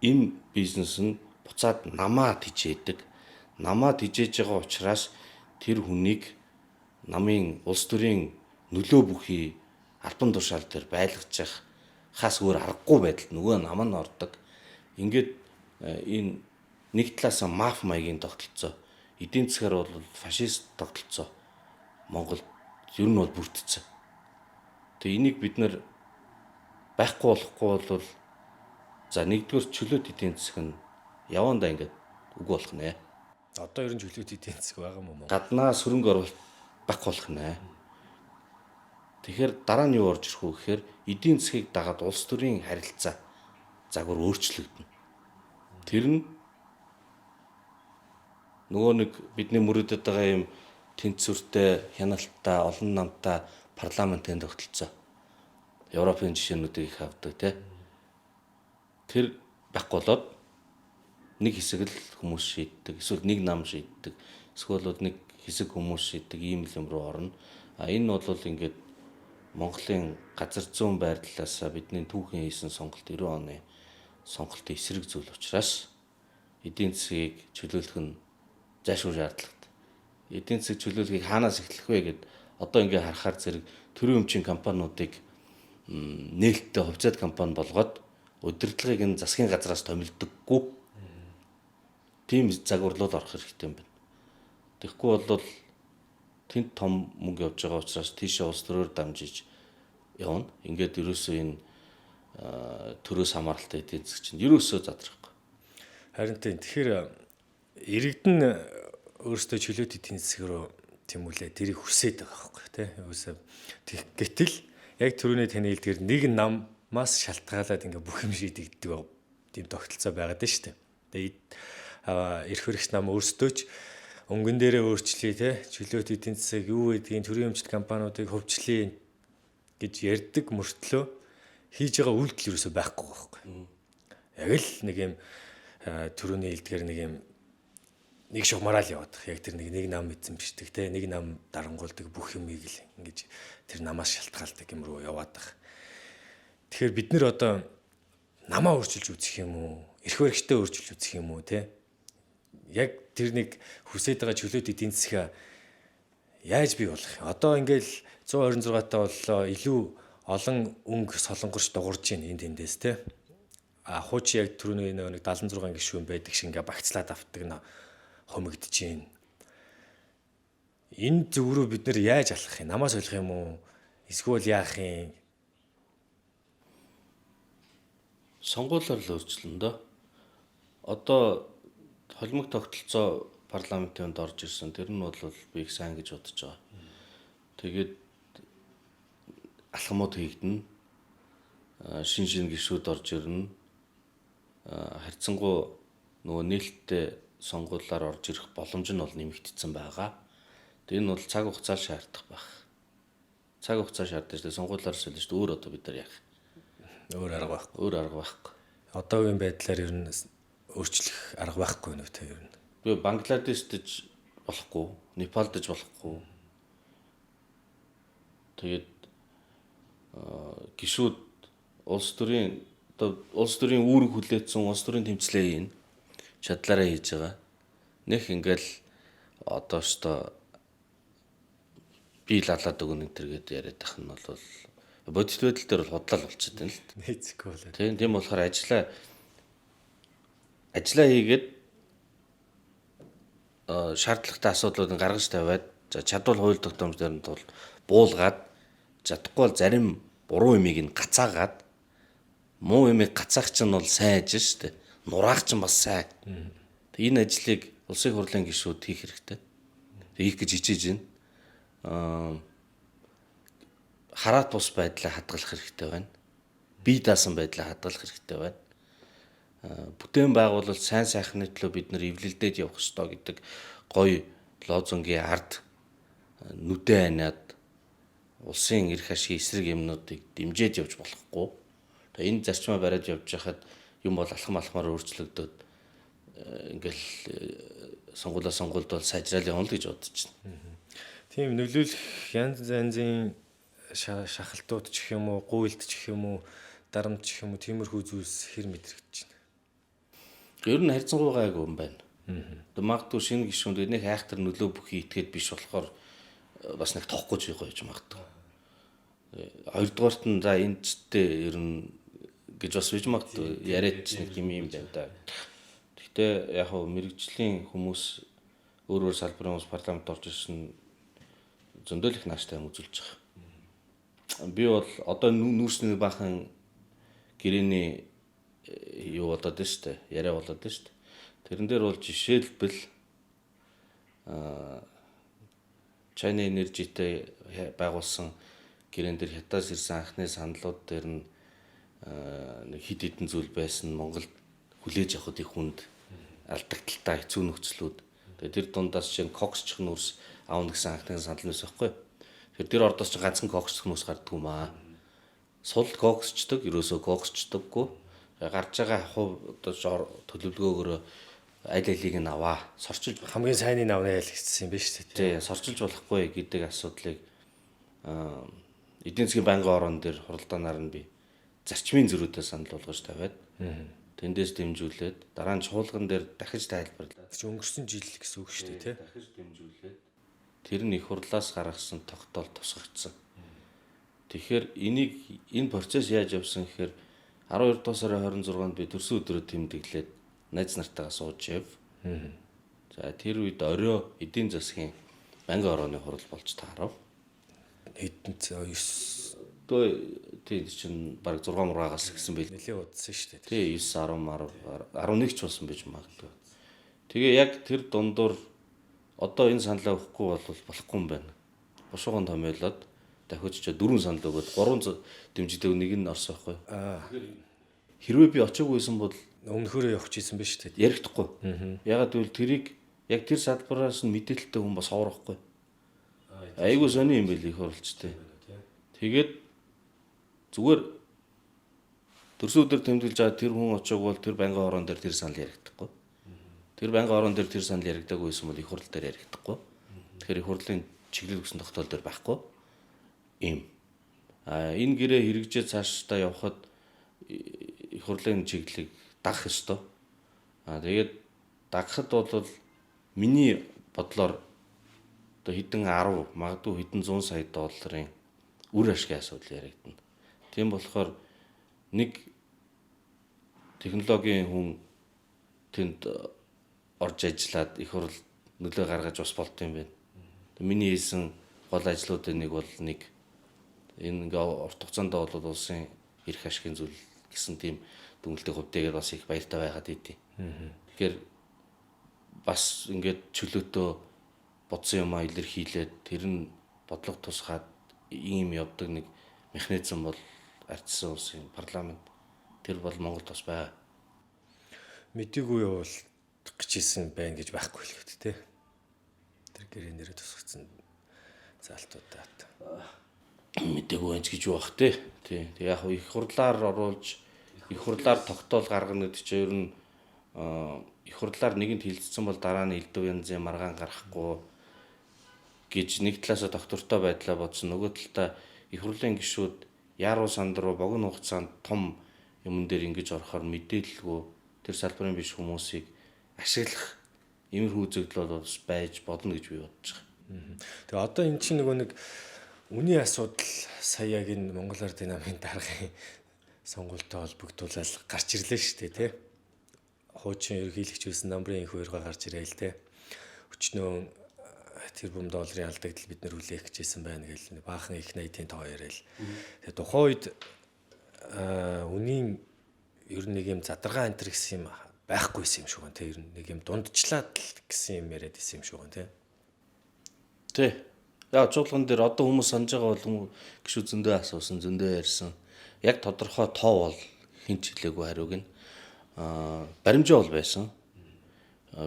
Энэ бизнес нь буцаад намаа тижээдэг. Намаа тижээж байгаа учраас тэр хүнийг намын улс төрийн нөлөө бүхий албан тушаал дээр байлгаж хас өөр аргагүй байдалд нөгөө нам нь ордог. Ингээд энэ нэг талаасаа маф маягийн тогтолцоо, эдийн засгаар бол фашист тогтолцоо Монголд ер нь бол бүрдсэн. Тэгээ энийг бид нэр байхгүй болохгүй бол за нэгдүгээр чөлөөт эдийн засаг нь явандаа ингээд үгүй болох нэ. Одоо ер нь чөлөөт эдийн засаг байгаа юм уу? Гаднаа сөрөнгө оруулалт байхгүй болох нэ. Тэгэхээр дараа нь юу орж ирэх вэ гэхээр эдийн засгийг дагаад улс төрийн харилцаа загвар өөрчлөгдөнө. Тэр нь нөгөө нэг бидний мөрөдөд байгаа юм тэнцвэртэй, хяналттай, олон намтай парламентын тогтолцоо. Европын жишээнүүдийг их авдаг тий. Тэр байхгүй болоод нэг хэсэг л хүмүүс шийддэг, эсвэл нэг нам шийддэг, эсвэл бол нэг хэсэг хүмүүс шийддэг ийм л юм руу орно. А энэ бол ингээд Монголын газар зүүн байрлалаасаа бидний түүхэн хийсэн сонголт 90 оны сонголтын эсрэг зүйл учраас эдийн засгийг чөлөөлөх нь зайлшгүй шаардлагатай. Эдийн засаг чөлөөлөхийг хаанаас эхлэх вэ гэд одоо ингээ харахаар зэрэг төрийн өмчийн компаниудыг нээлттэй хувьцаат компани болгоод удирдлагыг нь засгийн газраас томилдоггүй тийм загварлууд орох хэрэгтэй юм байна. Тэгэхгүй бол тэнд том мөнгө явж байгаа учраас тийшээ улс төрөөр дамжиж явна. Ингээд ерөөсөө энэ төрөөс хамааралтай эдийн засаг чинь ерөөсөө задрахгүй. Харин тийм. Тэгэхээр иргэдэн өөрсдөө чөлөөт эдийн засаг руу тийм үлээ тэрийг хүсээд байгаа байхгүй тий. Ерөөсөө гэтэл яг түрүүний таны хэлдгээр нэг намаас шалтгаалаад ингээ бүх юм шийдэгддэг тийм тогтолцоо байгаад байна шүү дээ. Тэгээд эрх баригч нам өөрсдөө ч өнгөн дээрээ өөрчлөе те чөлөөт эдийн засаг юу гэдгийг төрийн өмчт компаниудыг хөвчлөе гэж ярьдаг мөртлөө хийж байгаа үйлдэл ерөөсөө байхгүй байхгүй. Яг л нэг юм төрөний хэлдгээр нэг юм нэг шугамараа л яваад. Яг тэр нэг нам эзэмшдэг те нэг нам дарангуулдаг бүх юмыг л ингэж тэр намаас шалтгаалдаг юм руу яваад байх. Тэгэхээр бид нэр одоо намаа өөрчилж үзэх юм уу? Эрх баригчтай өөрчилж үзэх юм уу те? Яг тэр нэг хүсээд байгаа чөлөөт эдийн засгаа яаж бий болох юм? Одоо ингээл 126 таа боллоо, илүү олон өнгө солонгорч дугуурж байна энд тэндээс те. А хуучин яг түрүүний нэг 76 гишүүн байдаг шиг ингээ багцлаад автдаг нэ хомигдож байна. Энэ зөв рүү бид нэр яаж алхах юм? Намаас солих юм уу? Эсвэл яах юм? Сонгуулиар л өөрчлөн дөө. Одоо холимог тогтолцоо парламентын хүнд орж ирсэн. Тэр нь бол би их сайн гэж бодож байгаа. Тэгээд алхмууд хийгдэнэ. Шин гишүүд орж ирнэ. Харьцангуй нөгөө нээлттэй сонгуулиар орж ирэх боломж нь бол нэмэгдсэн байгаа. Тэгээд энэ бол цаг хугацаа шаардах байх. Цаг хугацаа шаардаж тэгээд сонгуулиар солино шүү дээ. Өөр одоо бид нар яах? Өөр арга байхгүй. Өөр арга байхгүй. Одоогийн байдлаар ер нь өөрчлөх арга байхгүй нэ тэ ер нь. Би Бангладешд болохгүй, Непалд болохгүй. Тэгээд гишүүд улс төрийн одоо улс төрийн үүрэг хүлээсэн улс төрийн тэмцлээ хийн. Чадлаараа хийж байгаа. Нэх ингээл одоо өстой би лалаад өгнө энэ төр гээд яриад ах нь бол бодит байдал дээр бол худлаа л болчиход байна л. Нийцэхгүй болоо. Тийм болохоор ажиллаа хийгээд шаардлагатай асуудлуудыг гаргаж тавиад за чадвал хууль тогтоомж дээр нь бол буулгаад чадахгүй бол зарим буруу юмыг нь гацаагаад муу юмыг гацаах чинь бол сайн ажил шүү дээ. Нураах чинь бас сайн. Тэг энэ ажлыг улсын хурлын гишүүд хийх хэрэгтэй. Тэг хийх гэж хичээж байна. Хараат бус байдлаа хадгалах хэрэгтэй байна. Бие даасан байдлаа хадгалах хэрэгтэй байна. Бүтээн байгуулалт сайн сайхны төлөө бид нар эвлэлдээд явах ёстой гэдэг гоё лозунгийн ард нүдэ аниад улсын эрх ашигын эсрэг юмнуудыг дэмжиж явж болохгүй. Тэгээ энэ зарчмаа бариад явж байхад юм бол алхам алхмаар өөрчлөгдөд ингээл сонгуулаа сонгуульд бол сайжраал явна л гэж бодож байна. Тийм нөлөөлөх янз янзын шахалтууд ч гэх юм уу, гуйлд ч гэх юм уу, дарамт ч гэх юм уу, тиймэрхүү зүйлс хэр мэдрэгдэж байна? Ер нь харьцангуй гайгүй юм байна. Одоо магадгүй шинэ гишүүнд нэг айхтар нөлөө бүхий итгээд биш болохоор бас нэг тоохгүй ч гоё гэж магадгүй. Хоёрдугаарт нь за энэ чтэй ер нь гэж бас биж магадгүй яриад ч нэг юм юм байна да. Гэхдээ яг хав мэрэгжлийн хүмүүс өөр өөр салбарын хүмүүс парламент орж ирсэн зөндөл их нааштай юм үзүүлж байгаа. Би бол одоо нүүрсний баахан гэрээний юу болоод байна шүү дээ. Яриа болоод байна шүү дээ. Тэрэн дээр бол жишээлбэл China Energy-тэй байгуулсан гэрээн дээр хятадас ирсэн анхны саналууд дээр нь нэг хэд хэдэн зүйл байсан. Монголд хүлээж авахд их хүнд алдагдaltaй хэцүү нөхцлүүд. Тэгээ тэр дундаас чинь коксчих нүүрс авна гэсэн анхны санал нь байсан байхгүй. Тэгэхээр тэр ордоос чинь ганцхан коксчих нүүрс гардаггүй маа. Сул коксчдаг, ерөөсөө коксчдаггүй. Гарч байгаа хувь одоо төлөвлөгөөгөөрөө аль алийг нь аваа. Сорчилж хамгийн сайныг авна ял гэсэн юм биш үү? Тий, сорчилж болохгүй гэдэг асуудлыг эдийн засгийн байнгын орон дээр хуралдаанаар нь би зарчмын зөрүүтэй санал болгож тавиад тэндээс дэмжүүлээд дараа нь чуулган дээр дахиж тайлбарлаад. Чи өнгөрсөн жил гэсэн үг шүү дээ, тий? Дахиж дэмжүүлээд тэр нь их хурлаас гаргасан тогтоол тусгагдсан. Тэгэхээр энийг энэ процесс яаж явсан гэхээр 12 дугаар сарын 26-нд би төрсөн өдрөө тэмдэглээд найз нартайгаа сууж яв. За тэр үед орой эдийн засгийн байнгын орооны хурал болж таарав. Хэдэн 9 тийм чинь бараг 6 мураагаас гисэн байл. Нэлээ удсан шүү дээ. Тий 9 10 11 ч болсон байж магадгүй. Тэгээ яг тэр дундуур одоо энэ саналаа өгөхгүй бол болохгүй юм байна. Бушуухан томьёолоод дахиж ч 4 санал өгөөд 3 дэмждэг нэг нь орсон байхгүй. Хэрвээ би очиагүй байсан бол өмнөхөрөө явах гэсэн биш үү? Ярихдаггүй. Ягаад гэвэл тэрийг яг тэр салбараас нь мэдээлэлтэй хүн бас ховрохгүй. Айгуу сони юм байл их хуралчтай. Тэгээд зүгээр төрсөн өдөр тэмдэглэж байгаа тэр хүн очиагүй бол тэр байнгын ороон дээр тэр санал яригдахгүй. Тэр байнгын ороон дээр тэр санал яригдаагүй байсан бол их хурал дээр яригдахгүй. Тэгэхээр их хурлын чиглэл өгсөн тогтоол дээр байхгүй. Ийм. Энэ гэрээ хэрэгжээ цаашдаа явхад их хурлын чиглэлийг дагах ёстой. Тэгээд дагахад бол миний бодлоор одоо хэдэн 10 магадгүй хэдэн 100 сая долларын үр ашигын асуудал яригдана. Тийм болохоор нэг технологийн хүн тэнд орж ажиллаад их хурл нөлөө гаргаж бас болд юм байна. Миний хийсэн гол ажлуудын нэг бол нэг энэ ингээ урт хугацаанд бол улсын эрх ашигын зүйл гэсэн тийм дүнэлтийг хувьдээгээр бас их баяртай байгаад идэв. Тэгэхээр бас ингээд чөлөөтөө бодсон юмаа илэрхийлээд тэр нь бодлого тусгаад ийм явдаг нэг механизм бол ардсан улсын парламент тэр бол Монголд бас байгаа. Мэдээгүй явуул гэж хэлсэн байна гэж байхгүй л гэдэг те. Тэр гэрээнээрээ тусгацсан заалтуудаа. Мэдээгүй байж гэж юу бах те. Тий. Тэг яг их хурлаар оруулж их хурлаар тогтоол гаргана гэдэг чинь ер нь их хурлаар нэгэнд хилцсэн бол дараа нь элдв янзын маргаан гаргахгүй гэж нэг талаасаа доктортой байдлаа бодсон. Нөгөө талдаа их хурлын гишүүд яруу санд руу богино хугацаанд том юмн дээр ингэж орохоор мэдээлэлгүй тэр салбарын биш хүмүүсийг ашиглах иймэрхүү үзэгдэл бол бас байж бодно гэж би бодож байгаа. Тэгээ одоо эн чинь нөгөө нэг үнийн асуудал сая яг энэ Монгол Ардын намын даргын сонгуультай холбогдуулаад гарч ирлээ шүү дээ, тий. Хуучин ерөнхийлөгч байсан Намрын инх хоёргоо гарч ирээл тий. Өчнөө тэрбум долларын алдагдал бид нэр хүлээх гэжсэн байна гэл баахан их 80-ийн тоо яриад. Тэгээ тухайн үед үнийн ер нь нэг юм задаргаа энэ төр гэсэн юм байхгүйсэн юм шиг байна тий. Ер нь нэг юм дундчлаад л гэсэн юм яриад исэн юм шиг байна тий. Тий. Яг чуулган дээр одоо хүмүүс санаж байгаа бол гişүү зөндөө асуусан, зөндөө ярьсан. Яг тодорхой тоо бол хэн ч хэлээгүй хариуг нь. Баримжаа бол байсан.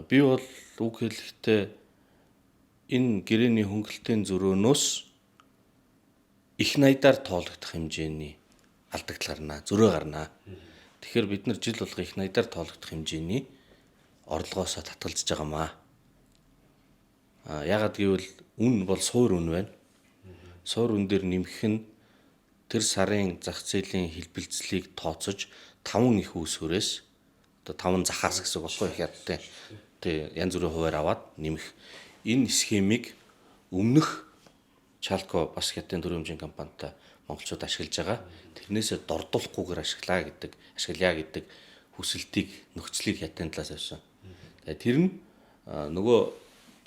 Би бол үг хэлэхдээ энэ гэрээний хөнгөлтийн зөрөөнөөс их найдаар тоологдох хэмжээний алдагдал гарна, зөрөө гарна. Тэгэхээр бид нар жил болго их найдаар тоологдох хэмжээний орлогоосоо татгалзаж байгаамаа. Яагаад гэвэл үн бол суур үн байна. Суур үн дээр нэмэх нь тэр сарын зах зээлийн хэлбэлзлийг тооцож 5 их үүсвэрээс одоо 5 захаас гэсэн үг байхгүй их ядтай. Тэ янз бүрийн хуваар аваад нэмэх энэ схемийг өмнөх Чалко бас хятадын төрийн хэмжээний компанитай монголчууд ашиглаж байгаа. Тэрнээсээ дордуулахгүйгээр ашиглаа гэдэг, ашиглая гэдэг хүсэлтийг нөхцөлийг хятадын талаас авсан. Тэгээ тэр нь нөгөө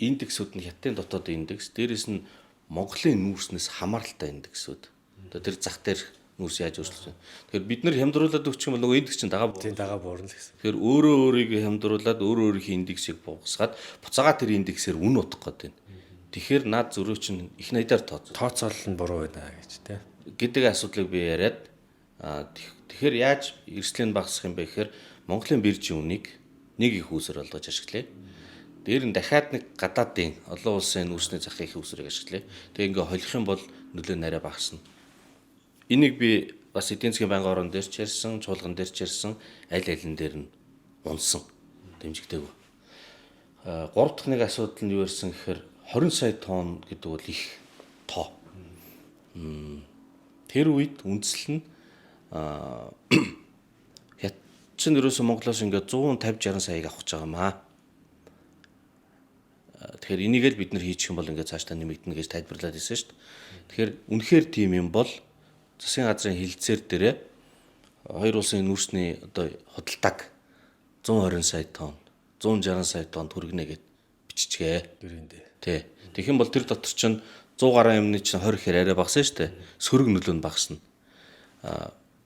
индексүүд нь хятадын дотоод индекс, дээрэс нь Монголын нүүрснээс хамааралтай индексүүд. Одоо тэр зах дээр нүүрс яаж өөрчлөсөн. Тэгэхээр бид нар хямдруулаад өгчих юм бол нөгөө индекс чинь дагаа Тийм дагаа буурна л гэсэн. Тэгэхээр өөрөө өөрийгөө хямдруулаад өөрөө өөрийнхөө индексийг буугасгаад буцаагаа тэр индексээр үн утгах гээд байна. Тэгэхээр наад зөрүү чинь их найдаар тооцоо. Тооцоолол нь буруу байна гэж тий. Гэдэг асуудлыг би яриад тэгэхээр яаж эрсдлийг багасгах юм бэ гэхээр Монголын биржийн үнийг нэг их үүсвэр олгож ашиглая. Дээр нь дахиад нэг гадаадын олон улсын нүүрсний захын их үүсвэрийг ашиглая. Тэгээ ингээ холих юм бол нөлөө нь арай багасна. Энийг би бас эдийн засгийн байнгын орон дээр ч ярьсан, чуулган дээр ч ярьсан, аль алин дээр нь унсан. Дэмжигдээгүй. Гурав дахь нэг асуудал нь юу ярьсан гэхээр 20 сая тонн гэдэг бол их тоо. Тэр үед үндсэл нь хятад чинь ерөөсөө Монголоос ингээд 150 60 саяыг авах гэж байгаа юм аа. Тэгэхээр энийг л бид нар хийчих юм бол ингээд цаашдаа нэмэгдэнэ гэж тайлбарлаад ирсэн шүү дээ. Тэгэхээр үнэхээр тийм юм бол засгийн газрын хилцээр дээрээ хоёр улсын нүүрсний одоо худалдааг 120 сая тонн, 160 сая тонн хүргэнэ гэд биччихээ. Гэрээндээ. Тий. Тэгэх юм бол тэр дотор чинь 100 гаруй юмны чинь 20 ихээр арай багасна шүү дээ. Сөрөг нөлөө нь багасна.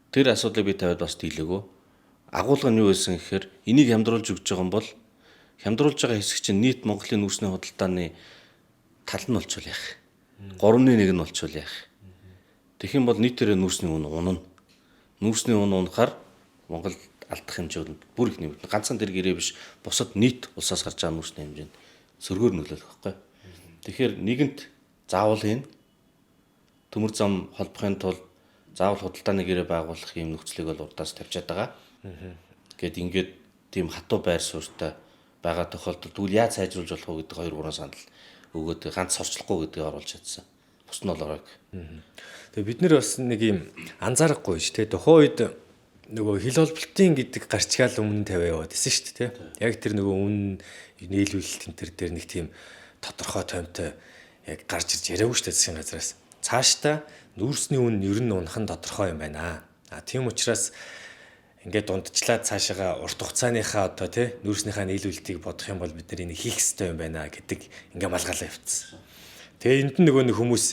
Тэр асуудлыг би тавиад бас дийлээгөө. Агуулга нь юу байсан гэхээр энийг хямдруулж өгч байгаа юм бол хямдруулж байгаа хэсэг чинь нийт Монголын нүүрсний худалдааны тал нь болчвол яах. 3.1 нь болчвол яах. Тэгэх юм бол нийтээрээ нүүрсний үн унана. Нүүрсний үн унахаар Монгол алдах хэмжээнд бүр их нэмэгдэнэ. Ганцхан тэр гэрээ биш бусад нийт улсаас гарч байгаа нүүрсний хэмжээнд сөргөөр нөлөөлөх байхгүй. Тэгэхээр нэгэнт заавал хийн төмөр зам холбохын тулд заавал худалдааны гэрээ байгуулах юм нөхцөлийг бол урдаас тавьчаад байгаа. Гэт ингээд тийм хатуу байр суурьтай байгаа тохиолдолд тэгвэл яаж сайжруулж болох вэ гэдэг 2 3 санал өгөөд ганц сорчлохгүй гэдгийг оруулж чадсан. Бус нь бол ороог. Тэгээ бид нэр бас нэг юм анзаарахгүй ш тэ тухайн үед нөгөө хил холболтын гэдэг гарчгаал өмнө тавиа яваад исэн шүү дээ тэ. Яг тэр нөгөө үн нийлүүлэлт энэ төр дээр нэг тийм тодорхой томтой яг гарч ирж яриаггүй шүү дээ засгийн газраас. Цаашдаа нүүрсний үн ер нь унах нь тодорхой юм байна. А тийм учраас ингээд дундчлаад цаашаага урт хугацааныхаа одоо тий нүүрснийхаа нийлүүлэлтийг бодох юм бол бид нар энийг хийх ёстой юм байна гэдэг ингээ малгаалаа явцсан. Тэгээ энд нь нөгөө нэг хүмүүс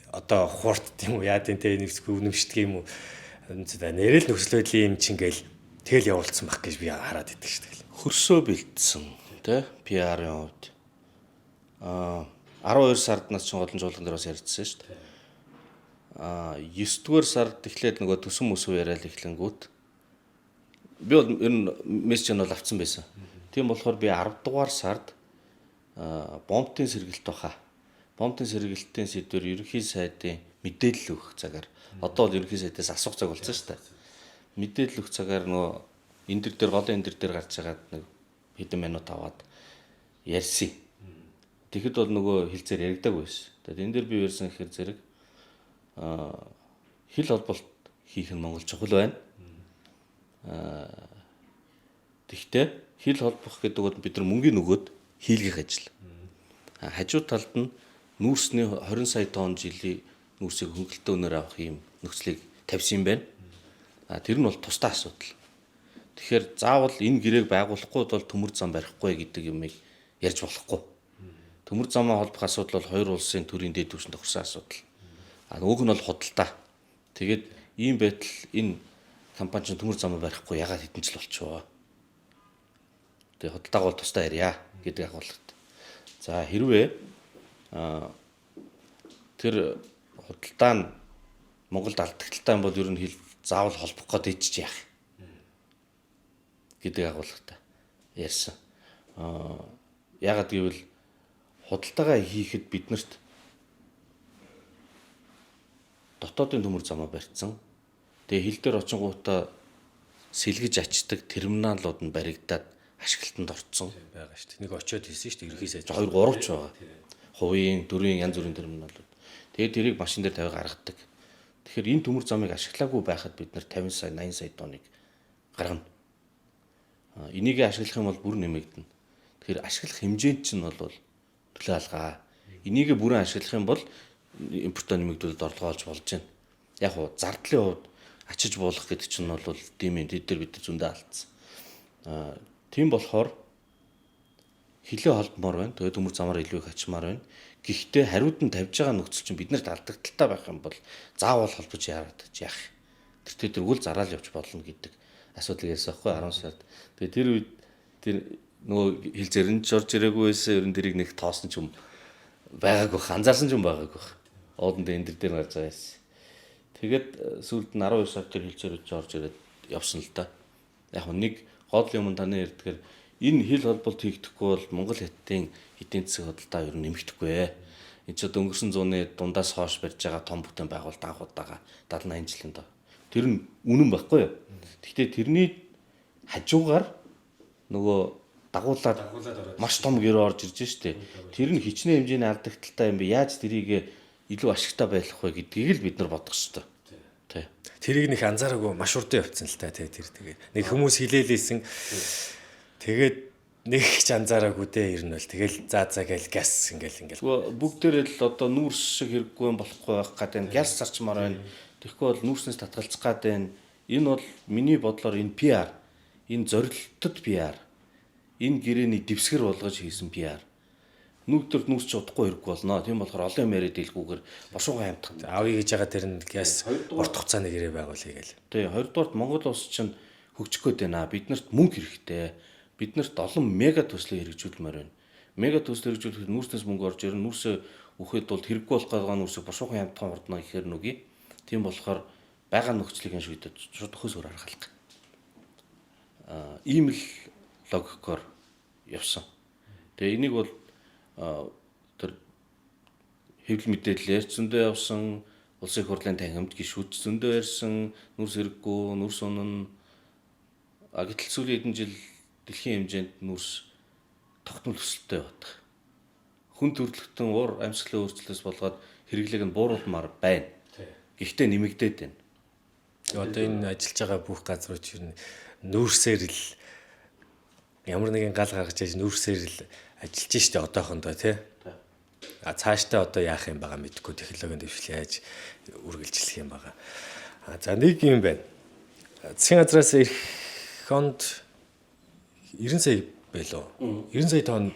одоо хуурт юм уу яа тийм те нэвсгүй үнэмшдэг юм уу нэрэл нөхцөл байдлын юм чинь ингээл тэгэл явуулсан баг гэж би хараад идэг шүү дээ. Хөрсөө бэлдсэн тий PR-ын хувьд 12 сард нас чинь олон чуулган дээр бас ярьжсэн шүү дээ. 9 дугаар сард эхлээд нөгөө төсөн мөсөө яриад эхлэнгүүт би бол ер нь мессеж нь бол авцсан байсан. Тийм болохоор би 10 дугаар сард бомбтын сэргэлт баха. Бомбтын сэргэлтийн сэдвэр ерөнхий сайдын мэдээлэл өгөх цагаар одоо бол ерөнхий сайдаас асуух цаг болсон шүү дээ. Мэдээлэл өгөх цагаар нөгөө энэ дэр дээр голын энэ дэр дээр гарч агаад нэг хэдэн минут аваад ярьсан. Тэгэхэд бол нөгөө хилцээр яригдаагүй байсан. Тэгээд энэ дэр би ярьсан гэхээр зэрэг хил холболт хийх нь Монгол чухал байна. Тэгвэл хил холбох гэдэг бол бид нар мөнгөний нөгөөд хийлгэх ажил. Хажуу талд нь нүүрсний 20 сая тонн жилийн нүүрсийг хөнгөлөлтөө өнөр авах юм нөхцөлийг тавьсан юм байна. Тэр нь бол тусдаа асуудал. Тэгэхээр заавал энэ гэрээг байгуулахгүй бол төмөр зам барихгүй гэдэг юмыг ярьж болохгүй. Төмөр замаа холбох асуудал бол хоёр улсын төрийн дээд түвшинд тохирсон асуудал. Нөгөөх нь бол худалдаа. Тэгээд ийм байтал энэ компани чинь төмөр замаа барихгүй ягаад хэдэн жил болчихвоо. Тэгээ худалдааг бол тусдаа ярья гэдэг агуулгатай. За хэрвээ тэр худалдаа нь Монголд алдагдaltaй юм бол ер нь хил Заавал холбох гээд ичж яах гэдэг агуулгатай ярьсан. Яагаад гэвэл худалдаагаа хийхэд биднэрт дотоодын төмөр замаа барьцсан. Тэгээ хил дээр очингуудаа сэлгэж ачдаг терминалууд нь баригдаад ашиглалтанд орцсон байгаа шүү дээ. Нэг очиод хийсэн шүү дээ. Ерхий сайж 2 3 ч байгаа. Хувийн, төрийн янз бүрийн терминалууд. Тэгээд тэрийг машин дээр тавиа гаргадаг. Тэгэхээр энэ төмөр замыг ашиглаагүй байхад бид нар 50 сая, 80 сая тонныг гаргана. Энийг ашиглах юм бол бүр нэмэгдэнэ. Тэгэхээр ашиглах хэмжээнд чинь бол төлөө алгаа. Энийг бүрэн ашиглах юм бол импортоо нэмэгдүүлэлт орлогоо олж болж байна. Яг уу зардлын хувьд ачиж буулгах гэдэг чинь бол тийм ээ, тэд дээр бид зөндөө алдсан. Тийм болохоор хилээ холбомоор байна. Тэгээд төмөр замаар илүү их ачмаар байна. Гэхдээ хариуд нь тавьж байгаа нөхцөл чинь биднэрт алдагдaltaй байх юм бол заавал холбож яарад яах. Тэр тэргүүл зараал явж болно гэдэг асуудал ярьсан байхгүй 10 сард. Тэгээд тэр үед тэр нөгөө хил зэрэнж орж ирээгүй байсан. Ер нь тэрийг нэг тоосон ч юм байгаагүй, анзаарсан ч юм байгаагүй. Ууданд энэ дээр гарч байгаа юм. Тэгээд сүүлд нь 12 сард тэр хил зэрэж орж ирээд явсан л да. Яг нэг гол юм таны ярьдгаар энэ хил холболт хийгдэхгүй бол Монгол хятадын эдийн засаг худалдаа ер нь нэмэгдэхгүй. Энд ч одоо өнгөрсөн зууны дундаас хойш барьж байгаа том бүтээн байгуулалт анх удаага 70 80 жилийн доо. Тэр нь үнэн байхгүй юу? Гэхдээ тэрний хажуугаар нөгөө дагуулад маш том гэрээ орж ирж штэ. Тэр нь хичнээн хэмжээний алдагдaltaй юм бэ? Яаж тэрийг илүү ашигтай байх вэ гэдгийг л бид нар бодох ёстой. Тэ. Тэрийг нэг анзаараагүй маш урдан явцсан л та тий тэр тэгээ. Нэг хүмүүс хилээлээсэн. Тэгээд нэг ч анзаараагүй дээ ер нь бол тэгэл за за гээл газ ингээл ингээл. Бүгдээрээ л одоо нүүрс шиг хэрэггүй юм болохгүй байх гэдэг нь газ зарчмаар байна. Тэгэхгүй бол нүүрснээс татгалзах гад байна. Энэ бол миний бодлоор энэ PR, энэ зорилтод PR, энэ гэрээний дэвсгэр болгож хийсэн PR. Нүгдэр нүүрс ч удахгүй хэрэггүй болно. Тийм болохоор олон юм яриад дийлгүүгээр бошуугаа амтах. Авъя гэж байгаа тэр нь газ урт хугацааны гэрээ байгуулъя гээл. Тий, хоёрдугаарт Монгол улс чинь хөгжих гээд байна. Биднэрт мөнгө хэрэгтэй. Биднэрт олон мега төслийг хэрэгжүүлмээр байна. Мега төсөл хэрэгжүүлэхэд нүүрснээс мөнгө орж ирнэ. Нүүрсээ үхэд бол хэрэггүй болох байгаа нүүрсийг бошуухан амтхан хурдна гэхээр нүгий. Тийм болохоор байгаа нөхцөлийг шийдээд шууд өхөөс өөр арга алга. Ийм л логикоор явсан. Тэгээ энийг бол тэр хэвлэл мэдээлэлээр зөндөө явсан, улсын их хурлын танхимд гишүүд зөндөө ярьсан, нүрс хэрэггүй, нүрс унана. А гэтэл сүүлийн хэдэн жил дэлхийн хэмжээнд нүрс тогтмол өсөлттэй явдаг. Хүн төрөлхтөн уур амьсгалын өөрчлөлтөөс болгоод хэрэглээг нь бууруулмаар байна. Гэхдээ нэмэгдээд байна. Одоо энэ ажиллаж байгаа бүх газрууд чинь нүүрсээр л ямар нэгэн гал гаргаж яаж нүүрсээр л ажиллаж штэ одоохондоо тий. А цаашдаа одоо яах юм байгаа мэдэхгүй технологийн дэвшил яаж үргэлжлэх юм байгаа. А за нэг юм байна. Засгийн газраас ирэх онд 90 сая байлоо. 90 сая тонн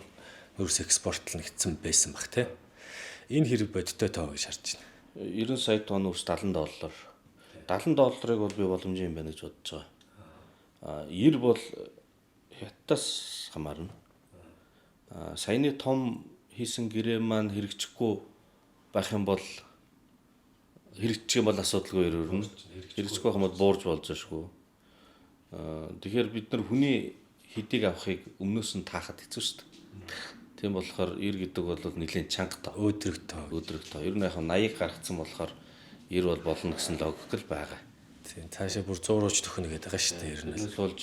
нүүрс экспортлно гэсэн байсан баг тий. Энэ хэрэг бодиттой тоо гэж харж байна. 90 сая тонн нүүрс 70 доллар. 70 долларыг бол би боломжийн юм байна гэж бодож байгаа. А 90 бол хятадас хамаарна. Саяны том хийсэн гэрээ маань хэрэгжихгүй байх юм бол хэрэгжих юм бол асуудалгүй өрнө. Хэрэгжихгүй байх юм бол буурж болж шгүй. Тэгэхээр бид нар хүний хэдийг авахыг өмнөөс нь таахад хэцүү шүү дээ. Тийм болохоор 90 гэдэг бол нэлээд чанга тоо. Өөдрөг тоо. Өөдрөг тоо. Ер нь яг 80-ыг гаргацсан болохоор 90 бол болно гэсэн логик л байгаа. Тийм цаашаа бүр 100 руу ч төхнө гэдэг байгаа шүү дээ ер нь. Тэрнээс болж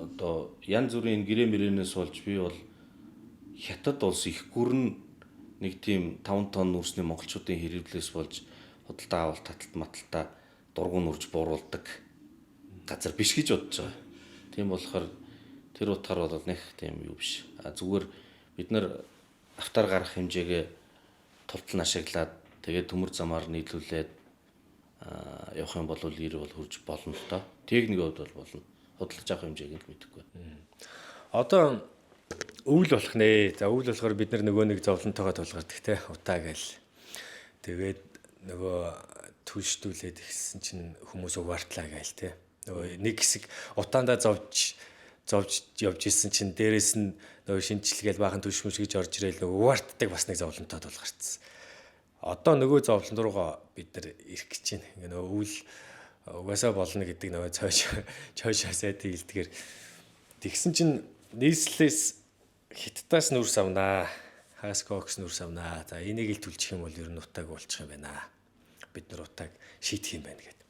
одоо янз бүрийн гэрээ мөрөнөөс болж би бол хятад улс их гүрэн нэг тийм 5 тонн нүүрсний монголчуудын хэрэглээс болж худалдаа авалт таталт маталтаа дургуун нүрж бууруулдаг газар биш гэж бодож байгаа. Тийм болохоор тэр утгаар бол нэг тийм юу биш. А зүгээр бид нар автаар гарах хэмжээгээ тултал нь ашиглаад тэгээд төмөр замаар нийлүүлээд явах юм бол 90 бол хурж болно л доо. Техникийн хувьд бол болно. Худалдаж авах хэмжээг нь л мэдэхгүй. Одоо өвөл болох нэ. За өвөл болохоор бид нар нөгөө нэг зовлонтойгоо тулгардаг те утаа гээл. Тэгээд нөгөө түлшдүүлээд ихсэн чинь хүмүүс угаартлаа гээл те. Нөгөө нэг хэсэг утаандаа зовж явж исэн чинь дээрэс нь нөгөө шинжилгээл баахан түлшмүш гэж орж ирээл нөгөө угаартдаг бас нэг зовлонтой тулгарцсан. Одоо нөгөө зовлон руугаа бид нар ирэх гэж байна. Ингээ нөгөө үйл угаасаа болно гэдэг нөгөө цойш цойшоо сайдын хэлдгээр тэгсэн чинь нийслэлээс Хятадаас нүрс авнаа. Хагас кокс нүрс авнаа. За энийг л түлчих юм бол ер нь утааг болчих юм байна. Бид нар утааг шийдэх юм байна гэд.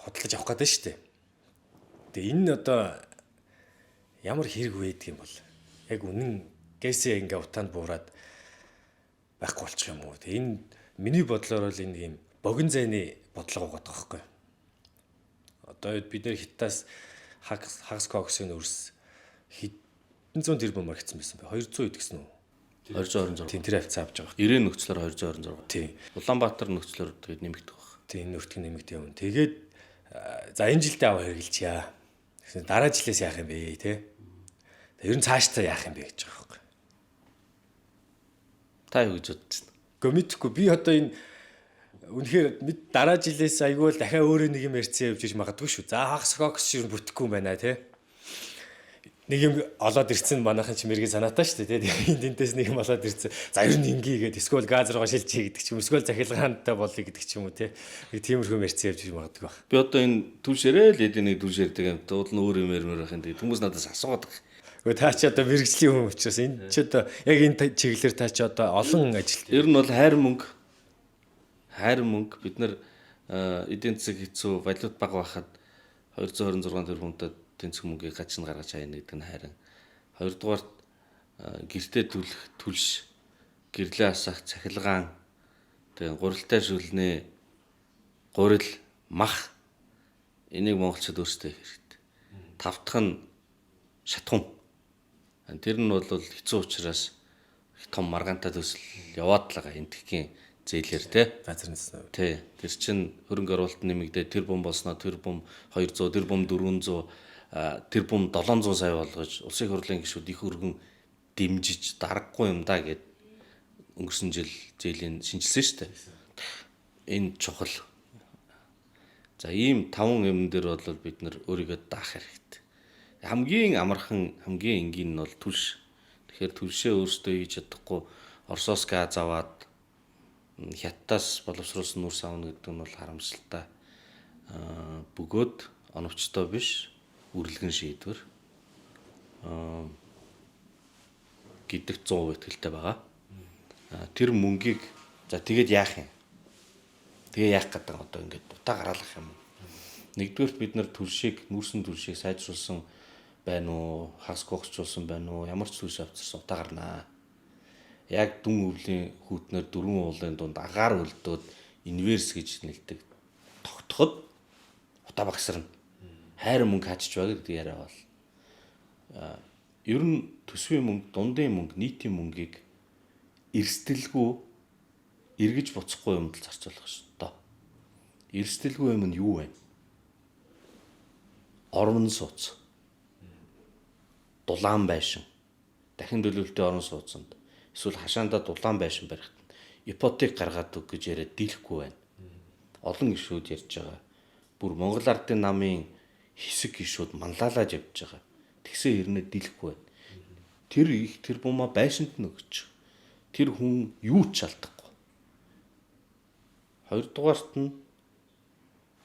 Худалдаж авах гэдэг нь шүү дээ. Тэгээ энэ нь одоо ямар хэрэг вэ гэдэг юм бол яг үнэн гээсээ ингээ утаанд буураад байхгүй болчих юм уу. Тэгээ энэ миний бодлоор бол энэ юм богино зайны бодлого байгаа байхгүй. Одоо бид нэр Хятадаас хагас коксын нүрс хэдэн зуун тэрбум маргацсан байсан бэ? 200 хэд гэсэн үү? 226. Тийм, тэр хавцаа авч байгаа. 90 нөхцлөөр 226. Тийм. Улаанбаатар нөхцлөөр тэгээд нэмэгдэх байх. Тийм, энэ өртг нэмэгдэх юм. Тэгээд за энэ жилдээ аваа хэрэгжилчихье. Тэгсэн дараа жилээс яах юм бэ те? Ер нь цаашдаа яах юм бэ гэж байгаа байхгүй. Та юу гэж бодож байна? Гэхдээ мэдхгүй би одоо энэ үнэхээр дараа жилээс айгүй л дахиад өөрөө нэг юм ярьсан явж иж магадгүй шүү. За хагас кокс шиг бүтэхгүй юм байна те. Нэг юм олоод ирсэн манайхан ч мэрэгэн санаатай шүү дээ те. Энд энтэс нэг юм олоод ирсэн. За ер нь ингэе гээд эсвэл газ руугаа шилжиж гэдэг ч юм эсвэл захилгаантай болъё гэдэг ч юм уу те. Нэг тиймэрхүү ярьсан явж иж магадгүй баг. Би одоо энэ түлшээрээ л эдийн нэг түлшээрдэг юм. Уул нь өөр юм ярмаар байх юм. Тэгээд хүмүүс надаас асуугаад байгаа. Гэхдээ та чи одоо мэрэгжлийн хүн учраас энэ чи одоо яг энэ чиглэлээр та чи одоо олон ажил. Ер нь бол хайр мөнгө. Хайр мөнгө бид нар эдийн засаг хэцүү, валют бага байхад 226 тэрбумтай тэнцэх мөнгийг гач нь гаргаж хайна гэдэг нь хайрын. Хоёрдугаарт гэртээ түлх, түлш, гэрлээ асах, цахилгаан, тэгээ гурилтай шүлнээ, гурил, мах энийг монголчууд өөрсдөө хийх хэрэгтэй. Тав дахь нь шатхуун. Тэр нь бол хэцүү учраас их том маргаантай төсөл яваад л байгаа энтхийн зээлэр те. Газар нээсэн. Тий. Тэр чинь хөрөнгө оруулалт нэмэгдээ тэр бум болсноо тэр бум 200, тэр бум 400, тэр бум 700 сая болгож улсын хурлын гишүүд их өргөн дэмжиж даргагүй юм да гэд өнгөрсөн жил зээлийн шинжилсэн шүү дээ. Энэ чухал. За ийм таван юм дээр бол бид нар өөрийгөө даах хэрэгтэй. Хамгийн амархан, хамгийн энгийн нь бол түлш. Тэгэхээр түлшээ өөрсдөө хийж чадахгүй Оросоос газ аваад Хятадаас боловсруулсан нүрс авна гэдэг нь бол харамсалтай. Бөгөөд оновчтой биш үрлэгэн шийдвэр гэдэг 100% итгэлтэй байгаа. Тэр мөнгийг за тэгээд яах юм? Тэгээ яах гэдэг одоо ингээд утаа гараалах юм. Нэгдүгээрт бид нар түлшийг, нүрсэн түлшийг сайжруулсан байна уу, хагас гогцуулсан байна уу, ямар ч түлш авчирсан утаа гарнаа. Яг дүн өвлийн хүүтнэр дөрвөн уулын дунд агаар өлдөөд инверс гэж нэлдэг тогтоход утаа багасрна. Хайр мөнгө хаачж байгаа гэдэг яриа бол. Ер нь төсвийн мөнгө, дундын мөнгө, нийтийн мөнгийг эрсдэлгүй эргэж буцахгүй юмд л зарцуулах ёстой. Эрсдэлгүй юм нь юу вэ? Орон сууц. Дулаан байшин. Дахин төлөвлөлтийн орон сууцанд эсвэл хашаандаа дулаан байшин барихт ипотек гаргаад өг гэж яриад дийлэхгүй байна. Олон гишүүд ярьж байгаа. Бүр Монгол Ардын намын хэсэг гишүүд манлайлаад явж байгаа. Тэгсэн хэрнээ дийлэхгүй байна. Тэр их тэр бумаа байшинд нь өгч. Тэр хүн юу ч алдахгүй. Хоёрдугаарт нь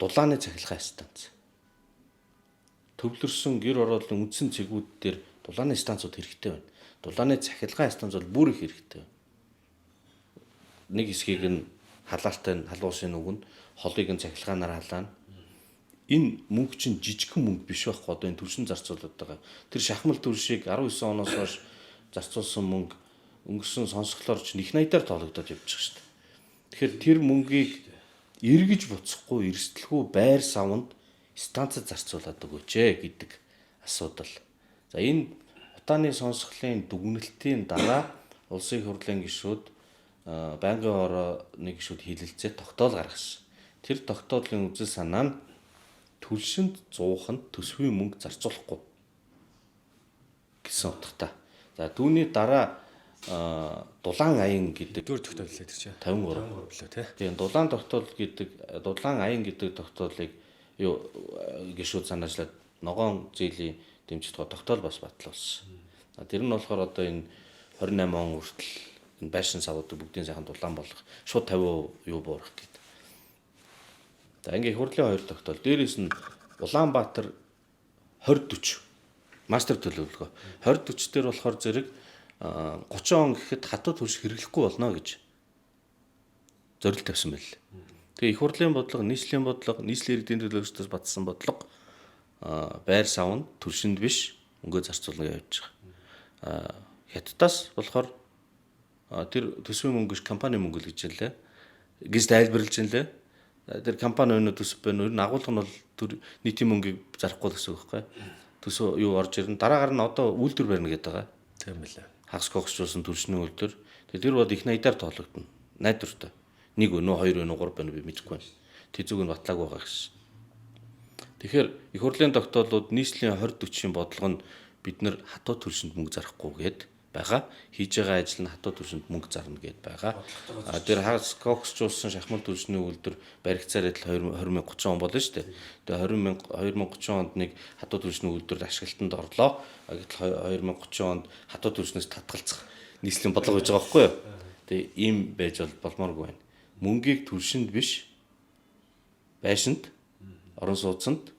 дулааны цахилгаан станц. Төвлөрсөн гэр хорооллын үндсэн цэгүүд дээр дулааны станцууд хэрэгтэй байна. Дулааны цахилгаан станц бол бүр их хэрэгтэй. Нэг хэсгийг нь халаалтай нь халуусын нүгэн, холыг нь цахилгаанаар халаана. Энэ мөнгө чинь жижигхэн мөнгө биш байхгүй одоо энэ түлшин зарцуулаад байгаа. Тэр шахмал түлшийг 19 оноос хойш зарцуулсан мөнгө өнгөрсөн сонсголоор ч их найдаар тоологдоод явж байгаа шүү дээ. Тэгэхээр тэр мөнгийг эргэж буцахгүй эрсдэлгүй байр савнд станцад зарцуулаад өгөөч гэдэг асуудал. За энэ утааны сонсголын дүгнэлтийн дараа улсын хурлын гишүүд байнгын хорооны гишүүд хилэлцээ тогтоол гаргасан. Тэр тогтоолын үзэл санаа нь түлшинд зууханд төсвийн мөнгө зарцуулахгүй гэсэн утгатай. За түүний дараа дулаан аян гэдэг дөрөв тогтоол лээ тэр чинь 53 лөө тий. Тийм, дулаан тогтоол гэдэг дулаан аян гэдэг тогтоолыг юу гишүүд санаачлаад ногоон зээлийн дэмжих тогтоол бас батлуулсан. Тэр нь болохоор одоо энэ 28 он хүртэл харагдана. Байшин савуудыг бүгдийн сайхан дулаан болгох. Шууд 50% юу буурах гэдэг. За ингээ их хурлын хоёр тогтоол. Дээрээс нь Улаанбаатар 2040 мастер төлөвлөгөө. 2040 дээр болохоор зэрэг 30 он гэхэд хатуу түлш хэрэглэхгүй болно гэж зорилт тавьсан байл. Тэгээ их хурлын бодлого, нийслэлийн бодлого, нийслэлийн иргэдийн төлөөлөгчдөөс батсан бодлого байр савнд түлшинд биш мөнгө зарцуулна гэж явж байгаа. Хятадаас болохоор тэр төсвийн мөнгө биш компани мөнгө л гэж хэлээ. Гэж тайлбарлаж байна лээ. Тэр компани өнөө төсөв байна. Ер нь агуулга нь бол нийтийн мөнгийг зарахгүй л гэсэн үг байхгүй. Төсөө юу орж ирнэ. Дараагаар нь одоо үйлдвэр барина гэдэг байгаа. Тийм билээ. Хагас когсжуулсан түлшний үйлдвэр. Тэгээ тэр бол их найдаар тоологдоно. Найдвартай. Нэг өнөө, хоёр өнөө, гурав өнөө би мэдэхгүй байна. Тэзүүг нь батлаагүй байгаа гэсэн. Тэгэхээр их хурлын тогтоолууд нийслэлийн 20 40-ийн бодлого нь бид нэр хатуу түлшинд мөнгө зарахгүй гээд байгаа. Хийж байгаа ажил нь хатуу түлшинд мөнгө зарна гээд байгаа. А тэр хагас коксжуулсан шахмал түлшний үйлдвэр баригцаар адил 2030 он болно шүү дээ. Тэгээ 2030 онд нэг хатуу түлшний үйлдвэр ашиглалтанд орлоо. А гэтэл 2030 онд хатуу түлшнээс татгалзах нийслэлийн бодлого гэж байгаа байхгүй юу? Тэгээ ийм байж бол болмооргүй байна. Мөнгийг түлшинд биш байшинд, орон сууцанд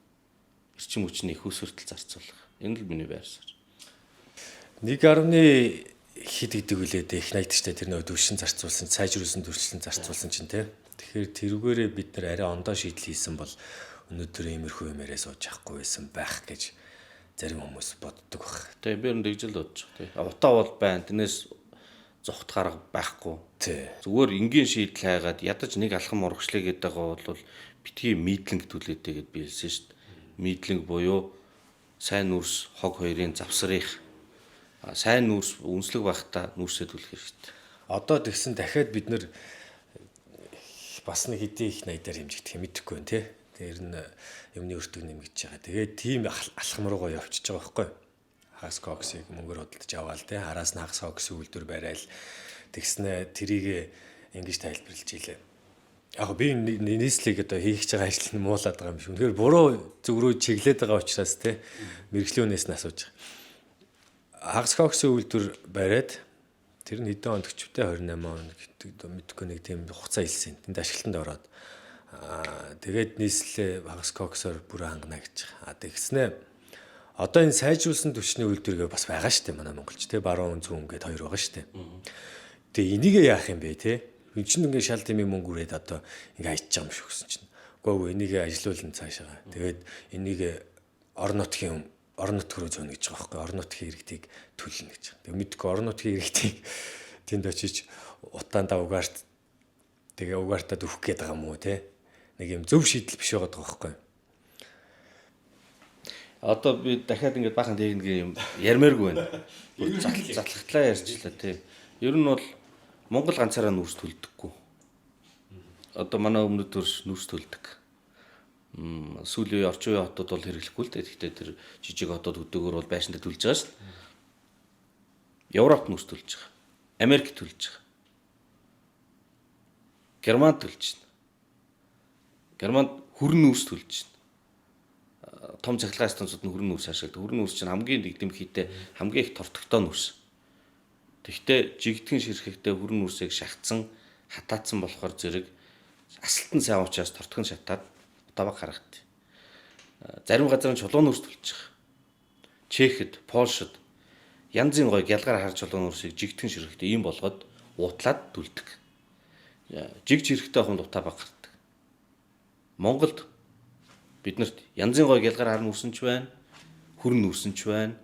эрчим хүчний их усүртэл зарцуулах. Энэ л миний байр суурь. 1.1 хэд гэдэг үлээ дээ их найдагчтай тэр нөгөө түлшин зарцуулсан, сайжруулсан түлшин зарцуулсан чинь те. Тэгэхээр тэрүүгээрээ бид нар арай ондоо шийдэл хийсэн бол өнөөдөр иймэрхүү юм яриа сууж явахгүй байсан байх гэж зарим хүмүүс боддог баг. Тэгээ би ер нь тэгж л бодож байгаа тий. Утаа бол байна. Тэрнээс зогт гарга байхгүй. Тий. Зүгээр энгийн шийдэл хайгаад ядаж нэг алхам урагшлаа гэдэг байгаа бол битгий мидлинг түлээдэй гэд би хэлсэн шүү дээ. Мидлинг буюу сайн нүрс хог хоёрын завсрых. Сайн нүрс үнслэг байхдаа нүрсээ түлэх хэрэгтэй. Одоо тэгсэн дахиад бид нэр бас нэг хэдий их найдаар хэмжигдэх юм мэдэхгүй байна тий. Тэр нь юмны өртөг нэмэгдэж байгаа. Тэгээд тийм алхам руугаа явчихж байгаа байхгүй. Хагас коксыг мөнгөөр худалдаж аваал тий. Араас нь хагас коксын үйлдвэр барайл. Тэгснэ тэрийг ингэж тайлбарлаж илээ. Яг би нийслэлийг одоо хийх гэж байгаа ажил нь муулаад байгаа юм шиг. Үнэхээр буруу зүг рүү чиглээд байгаа учраас тий мэргэжлийн хүнээс нь асууж байгаа. Хагас коксын үйлдвэр бариад тэр нь хэдэн онд өчвдээ 28 он гэдэг мэдгүй нэг тийм хугацаа илсэн. Тэнд ашиглалтанд ороод тэгээд нийслэлээ хагас коксоор бүрэн хангана гэж байгаа. Тэгснэ одоо энэ сайжруулсан түвшний үйлдвэргээ бас байгаа шүү дээ манай Монголч тий баруун зүүн гээд хоёр байгаа шүү дээ. Тэгээ энийг яах юм бэ тий? Энд чинь ингээ шал дэмий мөнгө үрээд одоо ингээ хайчих юм шиг гэсэн чинь. Үгүй энийг ажилуулна цаашаа. Тэгээд энийг орон нутгийн орон нутг руу зөөнө гэж байгаа байхгүй. Орон нутгийн иргэдийг төлнө гэж. Тэгээ мэдгүй орон нутгийн иргэдийг тэнд очиж утаандаа угаарт тэгээ угаартаад өгөх гээд байгаа юм уу те? Нэг юм зөв шийдэл биш байгаа байхгүй. Одоо би дахиад ингээд баахан техник юм ярмааргүй байна. Затлахтлаа ярьчлаа тий. Ер нь бол Монгол ганцаараа нүүрс төлдөггүй. Одоо манай өмнөд төрш нүүрс төлдөг. Сүүлийн үеийн орчин үеийн хотууд бол хэрэглэхгүй л дээ. Гэхдээ тэр жижиг хотууд хөдөөгөр бол байшиндаа төлж байгаа шүү дээ. Европ нүүрс төлж байгаа. Америк төлж байгаа. Герман төлж байна. Германд хүрэн нүүрс төлж байна. Том цахилгаан станцууд нь хүрэн нүүрс ашигладаг. Хүрэн нүүрс чинь хамгийн дэгдэмхийтэй, хамгийн их тортогтой нүүрс. Тэгэхдээ жигдхэн ширхэгтэй хүрэн нүрсийг шахацсан, хатаацсан болохоор зэрэг асалт нь сайн учраас тортгон шатаад утаа харагд. Зарим газар нь чулуун нүрс төлж байгаа. Чехэд, Польшид янзын гоё гялгаар хар чулуун нүрсийг жигдхэн ширхэгтэй ийм болгоод уутлаад түлдэг. Жиг жирхтэй хүнд утаа баг гардаг. Монголд биднэрт янзын гоё гялгаар хар нүрсэн ч байна, хүрэн нүрсэн ч байна.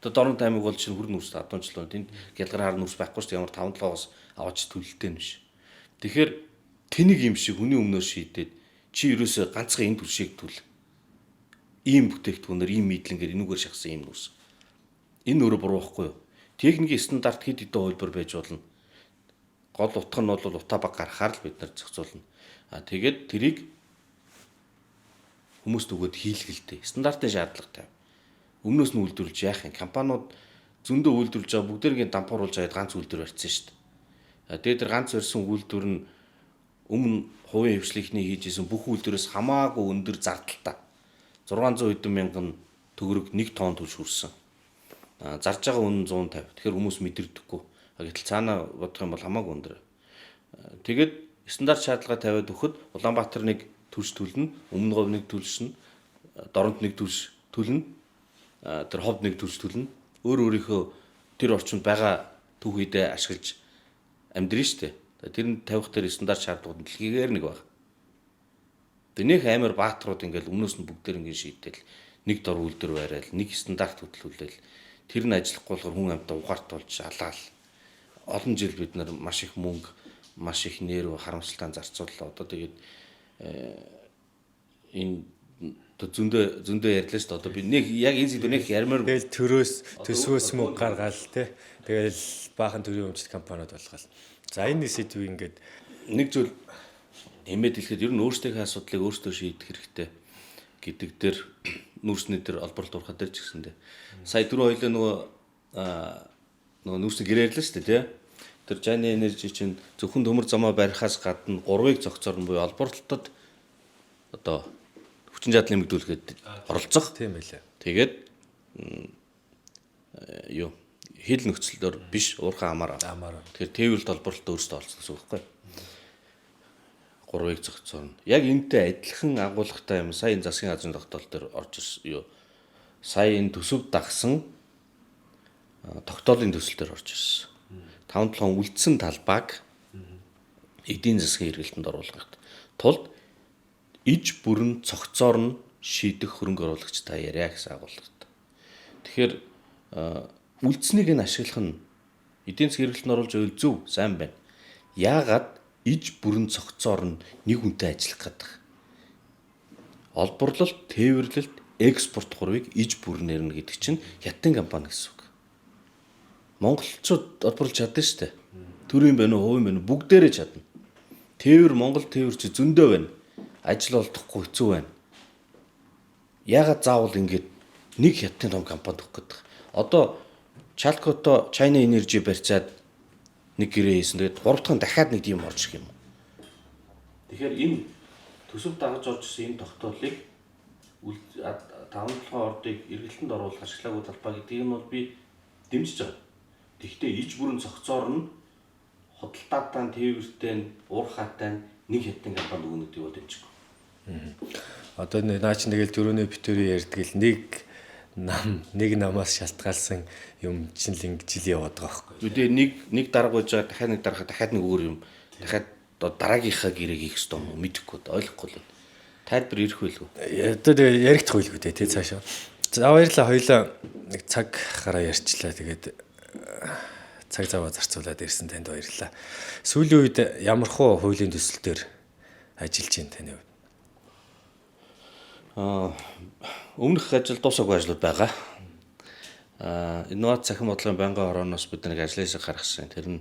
Одоо Дорнод аймаг бол чинь хүрэн нүрс адуунчлаа. Тэнд гялгаар хар нүрс байхгүй шүү дээ. Ямар 5 7-оос аваач төлөлтэй юм биш. Тэгэхээр тэнийг юм шиг хүний өмнөө шийдээд чи ерөөсөө ганцхан энэ түлшийг түл. Ийм бүтээгдэхүүнээр ийм нийтлэнгээр энүүгээр шахсан ийм нүрс. Энэ өөрөө буруу байхгүй юу? Техникийн стандарт хэд хэдэн хувилбар байж болно. Гол утга нь бол утаа баг гаргахаар л бид нар зохицуулна. А тэгээд тэрийг хүмүүст өгөөд хийлгэлтэй. Стандартын шаардлагатай. Өмнөөс нь үйлдвэрлэж яах юм? Компаниуд зөндөө үйлдвэрлэж байгаа бүгдээргийн дампууруулж аваад ганц үйлдвэр барьсан шүү дээ. Тэгээд тэр ганц барьсан үйлдвэр нь өмнө хувийн хвшлийнхний хийж исэн бүх үйлдвэрээс хамаагүй өндөр зардалтай. 600 хэдэн мянган төгрөг 1 тонн түлш хүрсэн. Зарж байгаа үнэ 150. Тэгэхээр хүмүүс мэдэрдэггүй. Гэтэл цаанаа бодох юм бол хамаагүй өндөр. Тэгээд стандарт шаардлага тавиад өгөхөд Улаанбаатар нэг түлш төлнө, Өмнө говь нэг түлшнэ, Дорнод нэг түлш төлнө, тэр ховд нэг түлш төлнө. Өөр өөрийнхөө тэр орчинд байгаа түүхийдээ ашиглаж амьдрын штэ. Тэр нь тавих тэр стандарт шаардлагууд нь дэлхийгээр нэг баг. Тэр нөх амар бааtruуд ингээл өмнөөс нь бүгдээр ингээд шийдэл нэг дор үйлдвэр барайл, нэг стандарт хөтлүүлээл тэр нь ажиллахгүй болохоор хүн амьтаа угаарт болж алаал. Олон жил бид нар маш их мөнгө, маш их нерв харамсалтай зарцууллаа. Одоо тэгээд энэ зөндөө зөндөө ярьлаа шүү дээ. Одоо би нэг яг энэ зүйл нэг ярмаар. Тэгэл төрөөс төсвөөс мөнгө гаргаал те. Тэгэл баахан төрийн өмчт компаниуд болгоол. За энэ сэдвийг ингээд нэг зүйл нэмээд хэлэхэд ер нь өөрсдийнхээ асуудлыг өөрсдөө шийдэх хэрэгтэй гэдэг дээр нүүрсний дээр олборлолт уурхай дээр ч гэсэндээ. Сая түрүү хоёлоо нөгөө нөгөө нүүрсний гэрээ ярьлаа шүү дээ тий. Тэр China Energy чинь зөвхөн төмөр замаа барихаас гадна гурвыг зохицорно буюу олборлолтод одоо хүчин чадал нэмэгдүүлэхэд оролцох. Тийм байлаа. Тэгээд юу хил нөхцлөөр биш уурхай амаар. Амаар. Тэгэхээр тээвэрлэлт олборлолт өөрсдөө оролцох гэсэн үг байхгүй юу? Гурвыг зохицорно. Яг энтэй адилхан агуулгатай юм сая энэ засгийн газрын тогтоол дээр орж ирсэн юу. Сая энэ төсөв дагсан тогтоолын төсөл дээр орж ирсэн. 5-7 үлдсэн талбайг эдийн засгийн хэрэглэлтэнд оруулах тулд иж бүрэн цогцоор нь шийдэх хөрөнгө оруулагч та яриа гэсэн агуулгатай. Тэгэхээр үлдсэнийг нь ашиглах нь эдийн засгийн хэрэглэлтэнд оруулж байвал зөв, сайн байна. Яагаад иж бүрэн цогцоор нь нэг хүнтэй ажиллах гэдэг. Олборлолт, тээвэрлэлт, экспорт гурвыг иж бүрнээр нь гэдэг чинь хятадын компани гэсэн үг. Монголчууд олборлж чадсан шүү дээ. Төрийн байна уу, хувийн байна уу, бүгдээрээ чадна. Тээвэр Монгол тээвэр чи зөндөө байна. Ажил олдохгүй хэцүү байна. Яагаад заавал ингэж нэг хятадын том компанид өгөх гэдэг. Одоо Chalco-то China Energy барьцаад нэг гэрээ хийсэн. Тэгээд гурав дахь нь дахиад нэг тийм орж ирэх юм. Тэгэхээр энэ төсөв дагаж орж ирсэн энэ тогтоолыг 5-7 ордыг эргэлтэнд оруулах ашиглаагүй талбай гэдгийг нь бол би дэмжиж байгаа. Тэгэхдээ иж бүрэн цогцоор нь худалдаатай, тээвэртэй, уурхаатай нэг хятадын компанид өгнө гэдгийг бол дэмжихгүй. Одоо наа чи тэгэл дөрөвний битүүрийн ярьдаг л нэг нам нэг намаас шалтгаалсан юм чинь л ингэж л яваад байгаа байхгүй. Үгүй нэг дарга байж байгаа дахиад нэг дарга дахиад нэг өөр юм дахиад дараагийнхаа гэрээг хийх ёстой юм уу мэдэхгүй ойлгохгүй л. Тайлбар ирэх байлгүй. Одоо тэгээ яригдах байлгүй дээ тий цаашаа. За баярлалаа хоёлаа нэг цаг гараа ярьчлаа. Тэгээд цаг заваа зарцуулаад ирсэн танд баярлалаа. Сүүлийн үед ямар хуу хуулийн төсөл дээр ажиллаж байна таны хувьд? Өмнөх ажил дуусаагүй ажлууд байгаа. Инновац цахим бодлогын байнгын хорооноос бид нэг ажлын хэсэг гаргасан. Тэр нь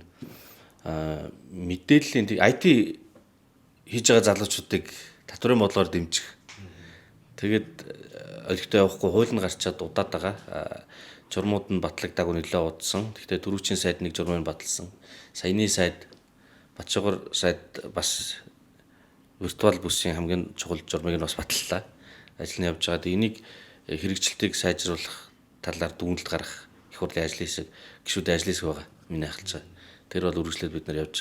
мэдээллийн IT хийж байгаа залуучуудыг татварын бодлогоор дэмжих. Тэгээд олигтой явахгүй хууль нь гарчаад удаад байгаа. Журмууд нь батлагдаагүй нэлээд удсан. Гэхдээ түрүүчийн сайд нэг журмыг баталсан. Саяны сайд Батчуугар сайд бас виртуал бүсийн хамгийн чухал журмыг нь бас баталлаа. Ажил нь явж байгаа. Энийг хэрэгжилтийг сайжруулах талаар дүгнэлт гаргах их хурлын ажлын хэсэг, гишүүдийн ажлын хэсэг байгаа. Миний ахалж байгаа. Тэр бол үргэлжлээд бид нар явж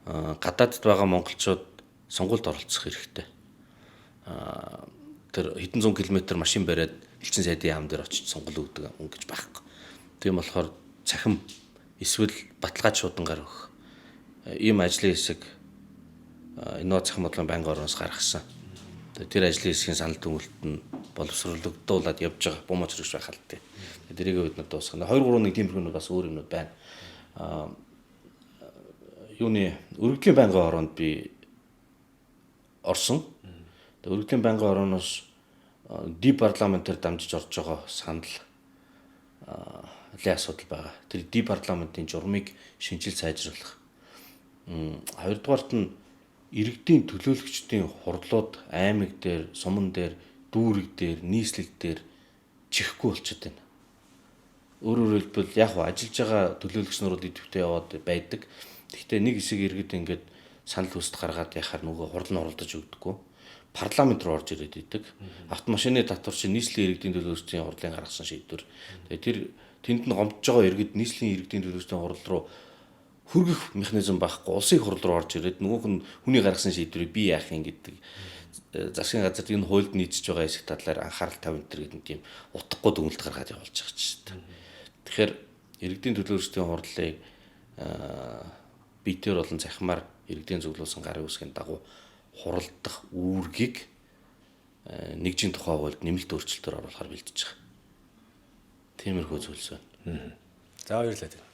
байгаа. Гадаадд байгаа монголчууд сонгуульд оролцох хэрэгтэй. Тэр хэдэн зуун километр машин бариад элчин сайдын яам дээр очиж сонгуул өгдөг юм гэж байхгүй. Тийм болохоор цахим эсвэл баталгааж шуудангаар өгөх. Ийм ажлын хэсэг инновац цахим бодлогын байнгын орноос гаргасан. Тэр ажлын хэсгийн санал дүгнэлт нь боловсруулагдуулаад явж байгаа. Бумаач хэрэгж байх аль тээ. Тэрийг бид нар дуусгана. 2 3 1 тиймэрхүү юмнууд бас өөр юмнууд байна. Юуны өргөдлийн байнгын ороонд би орсон. Тэгээ өргөдлийн байнгын орооноос ди парламентээр дамжиж орж байгаа санал лийн асуудал байгаа. Тэр ди парламентын журмыг шинжил сайжруулах. Хоёрдугаарт нь иргэдийн төлөөлөгчдийн хурлууд аймаг дээр, суман дээр, дүүрэг дээр, нийслэл дээр чихгүй болчиход байна. Өөрөөр хэлбэл яг хуу ажиллаж байгаа төлөөлөгч нар бол идэвхтэй яваад байдаг. Гэхдээ нэг хэсэг иргэд ингээд санал хүсэлт гаргаад яхаар нөгөө хурал нь оролдож өгдөггүй. Парламент руу орж ирээд идэг. Автомашины татвар чинь нийслэлийн иргэдийн төлөөлөгчдийн хурлын гаргасан шийдвэр. Тэгээ тэр Тэнд нь гомдож байгаа иргэд нийслэлийн иргэдийн төлөөлөгчдийн хурал руу хүргэх механизм байхгүй, улсын хурал руу орж ирээд нөгөөх нь хүний гаргасан шийдвэрийг би яах юм гэдэг засгийн газарт энэ хуульд нийцэж байгаа хэсэг талаар анхаарал тавина гэдэг тийм утгагүй дүгнэлт гаргаад явуулж байгаа ч шүү дээ. Тэгэхээр иргэдийн төлөөлөгчдийн хурлыг биетээр болон цахимаар иргэдийн зөвлөсөн гарын үсгийн дагуу хуралдах үүргийг нэгжийн тухай хуульд нэмэлт өөрчлөлтөөр оруулахар бэлдэж байгаа. Тиймэрхүү зүйлс байна. За, баярлалаа.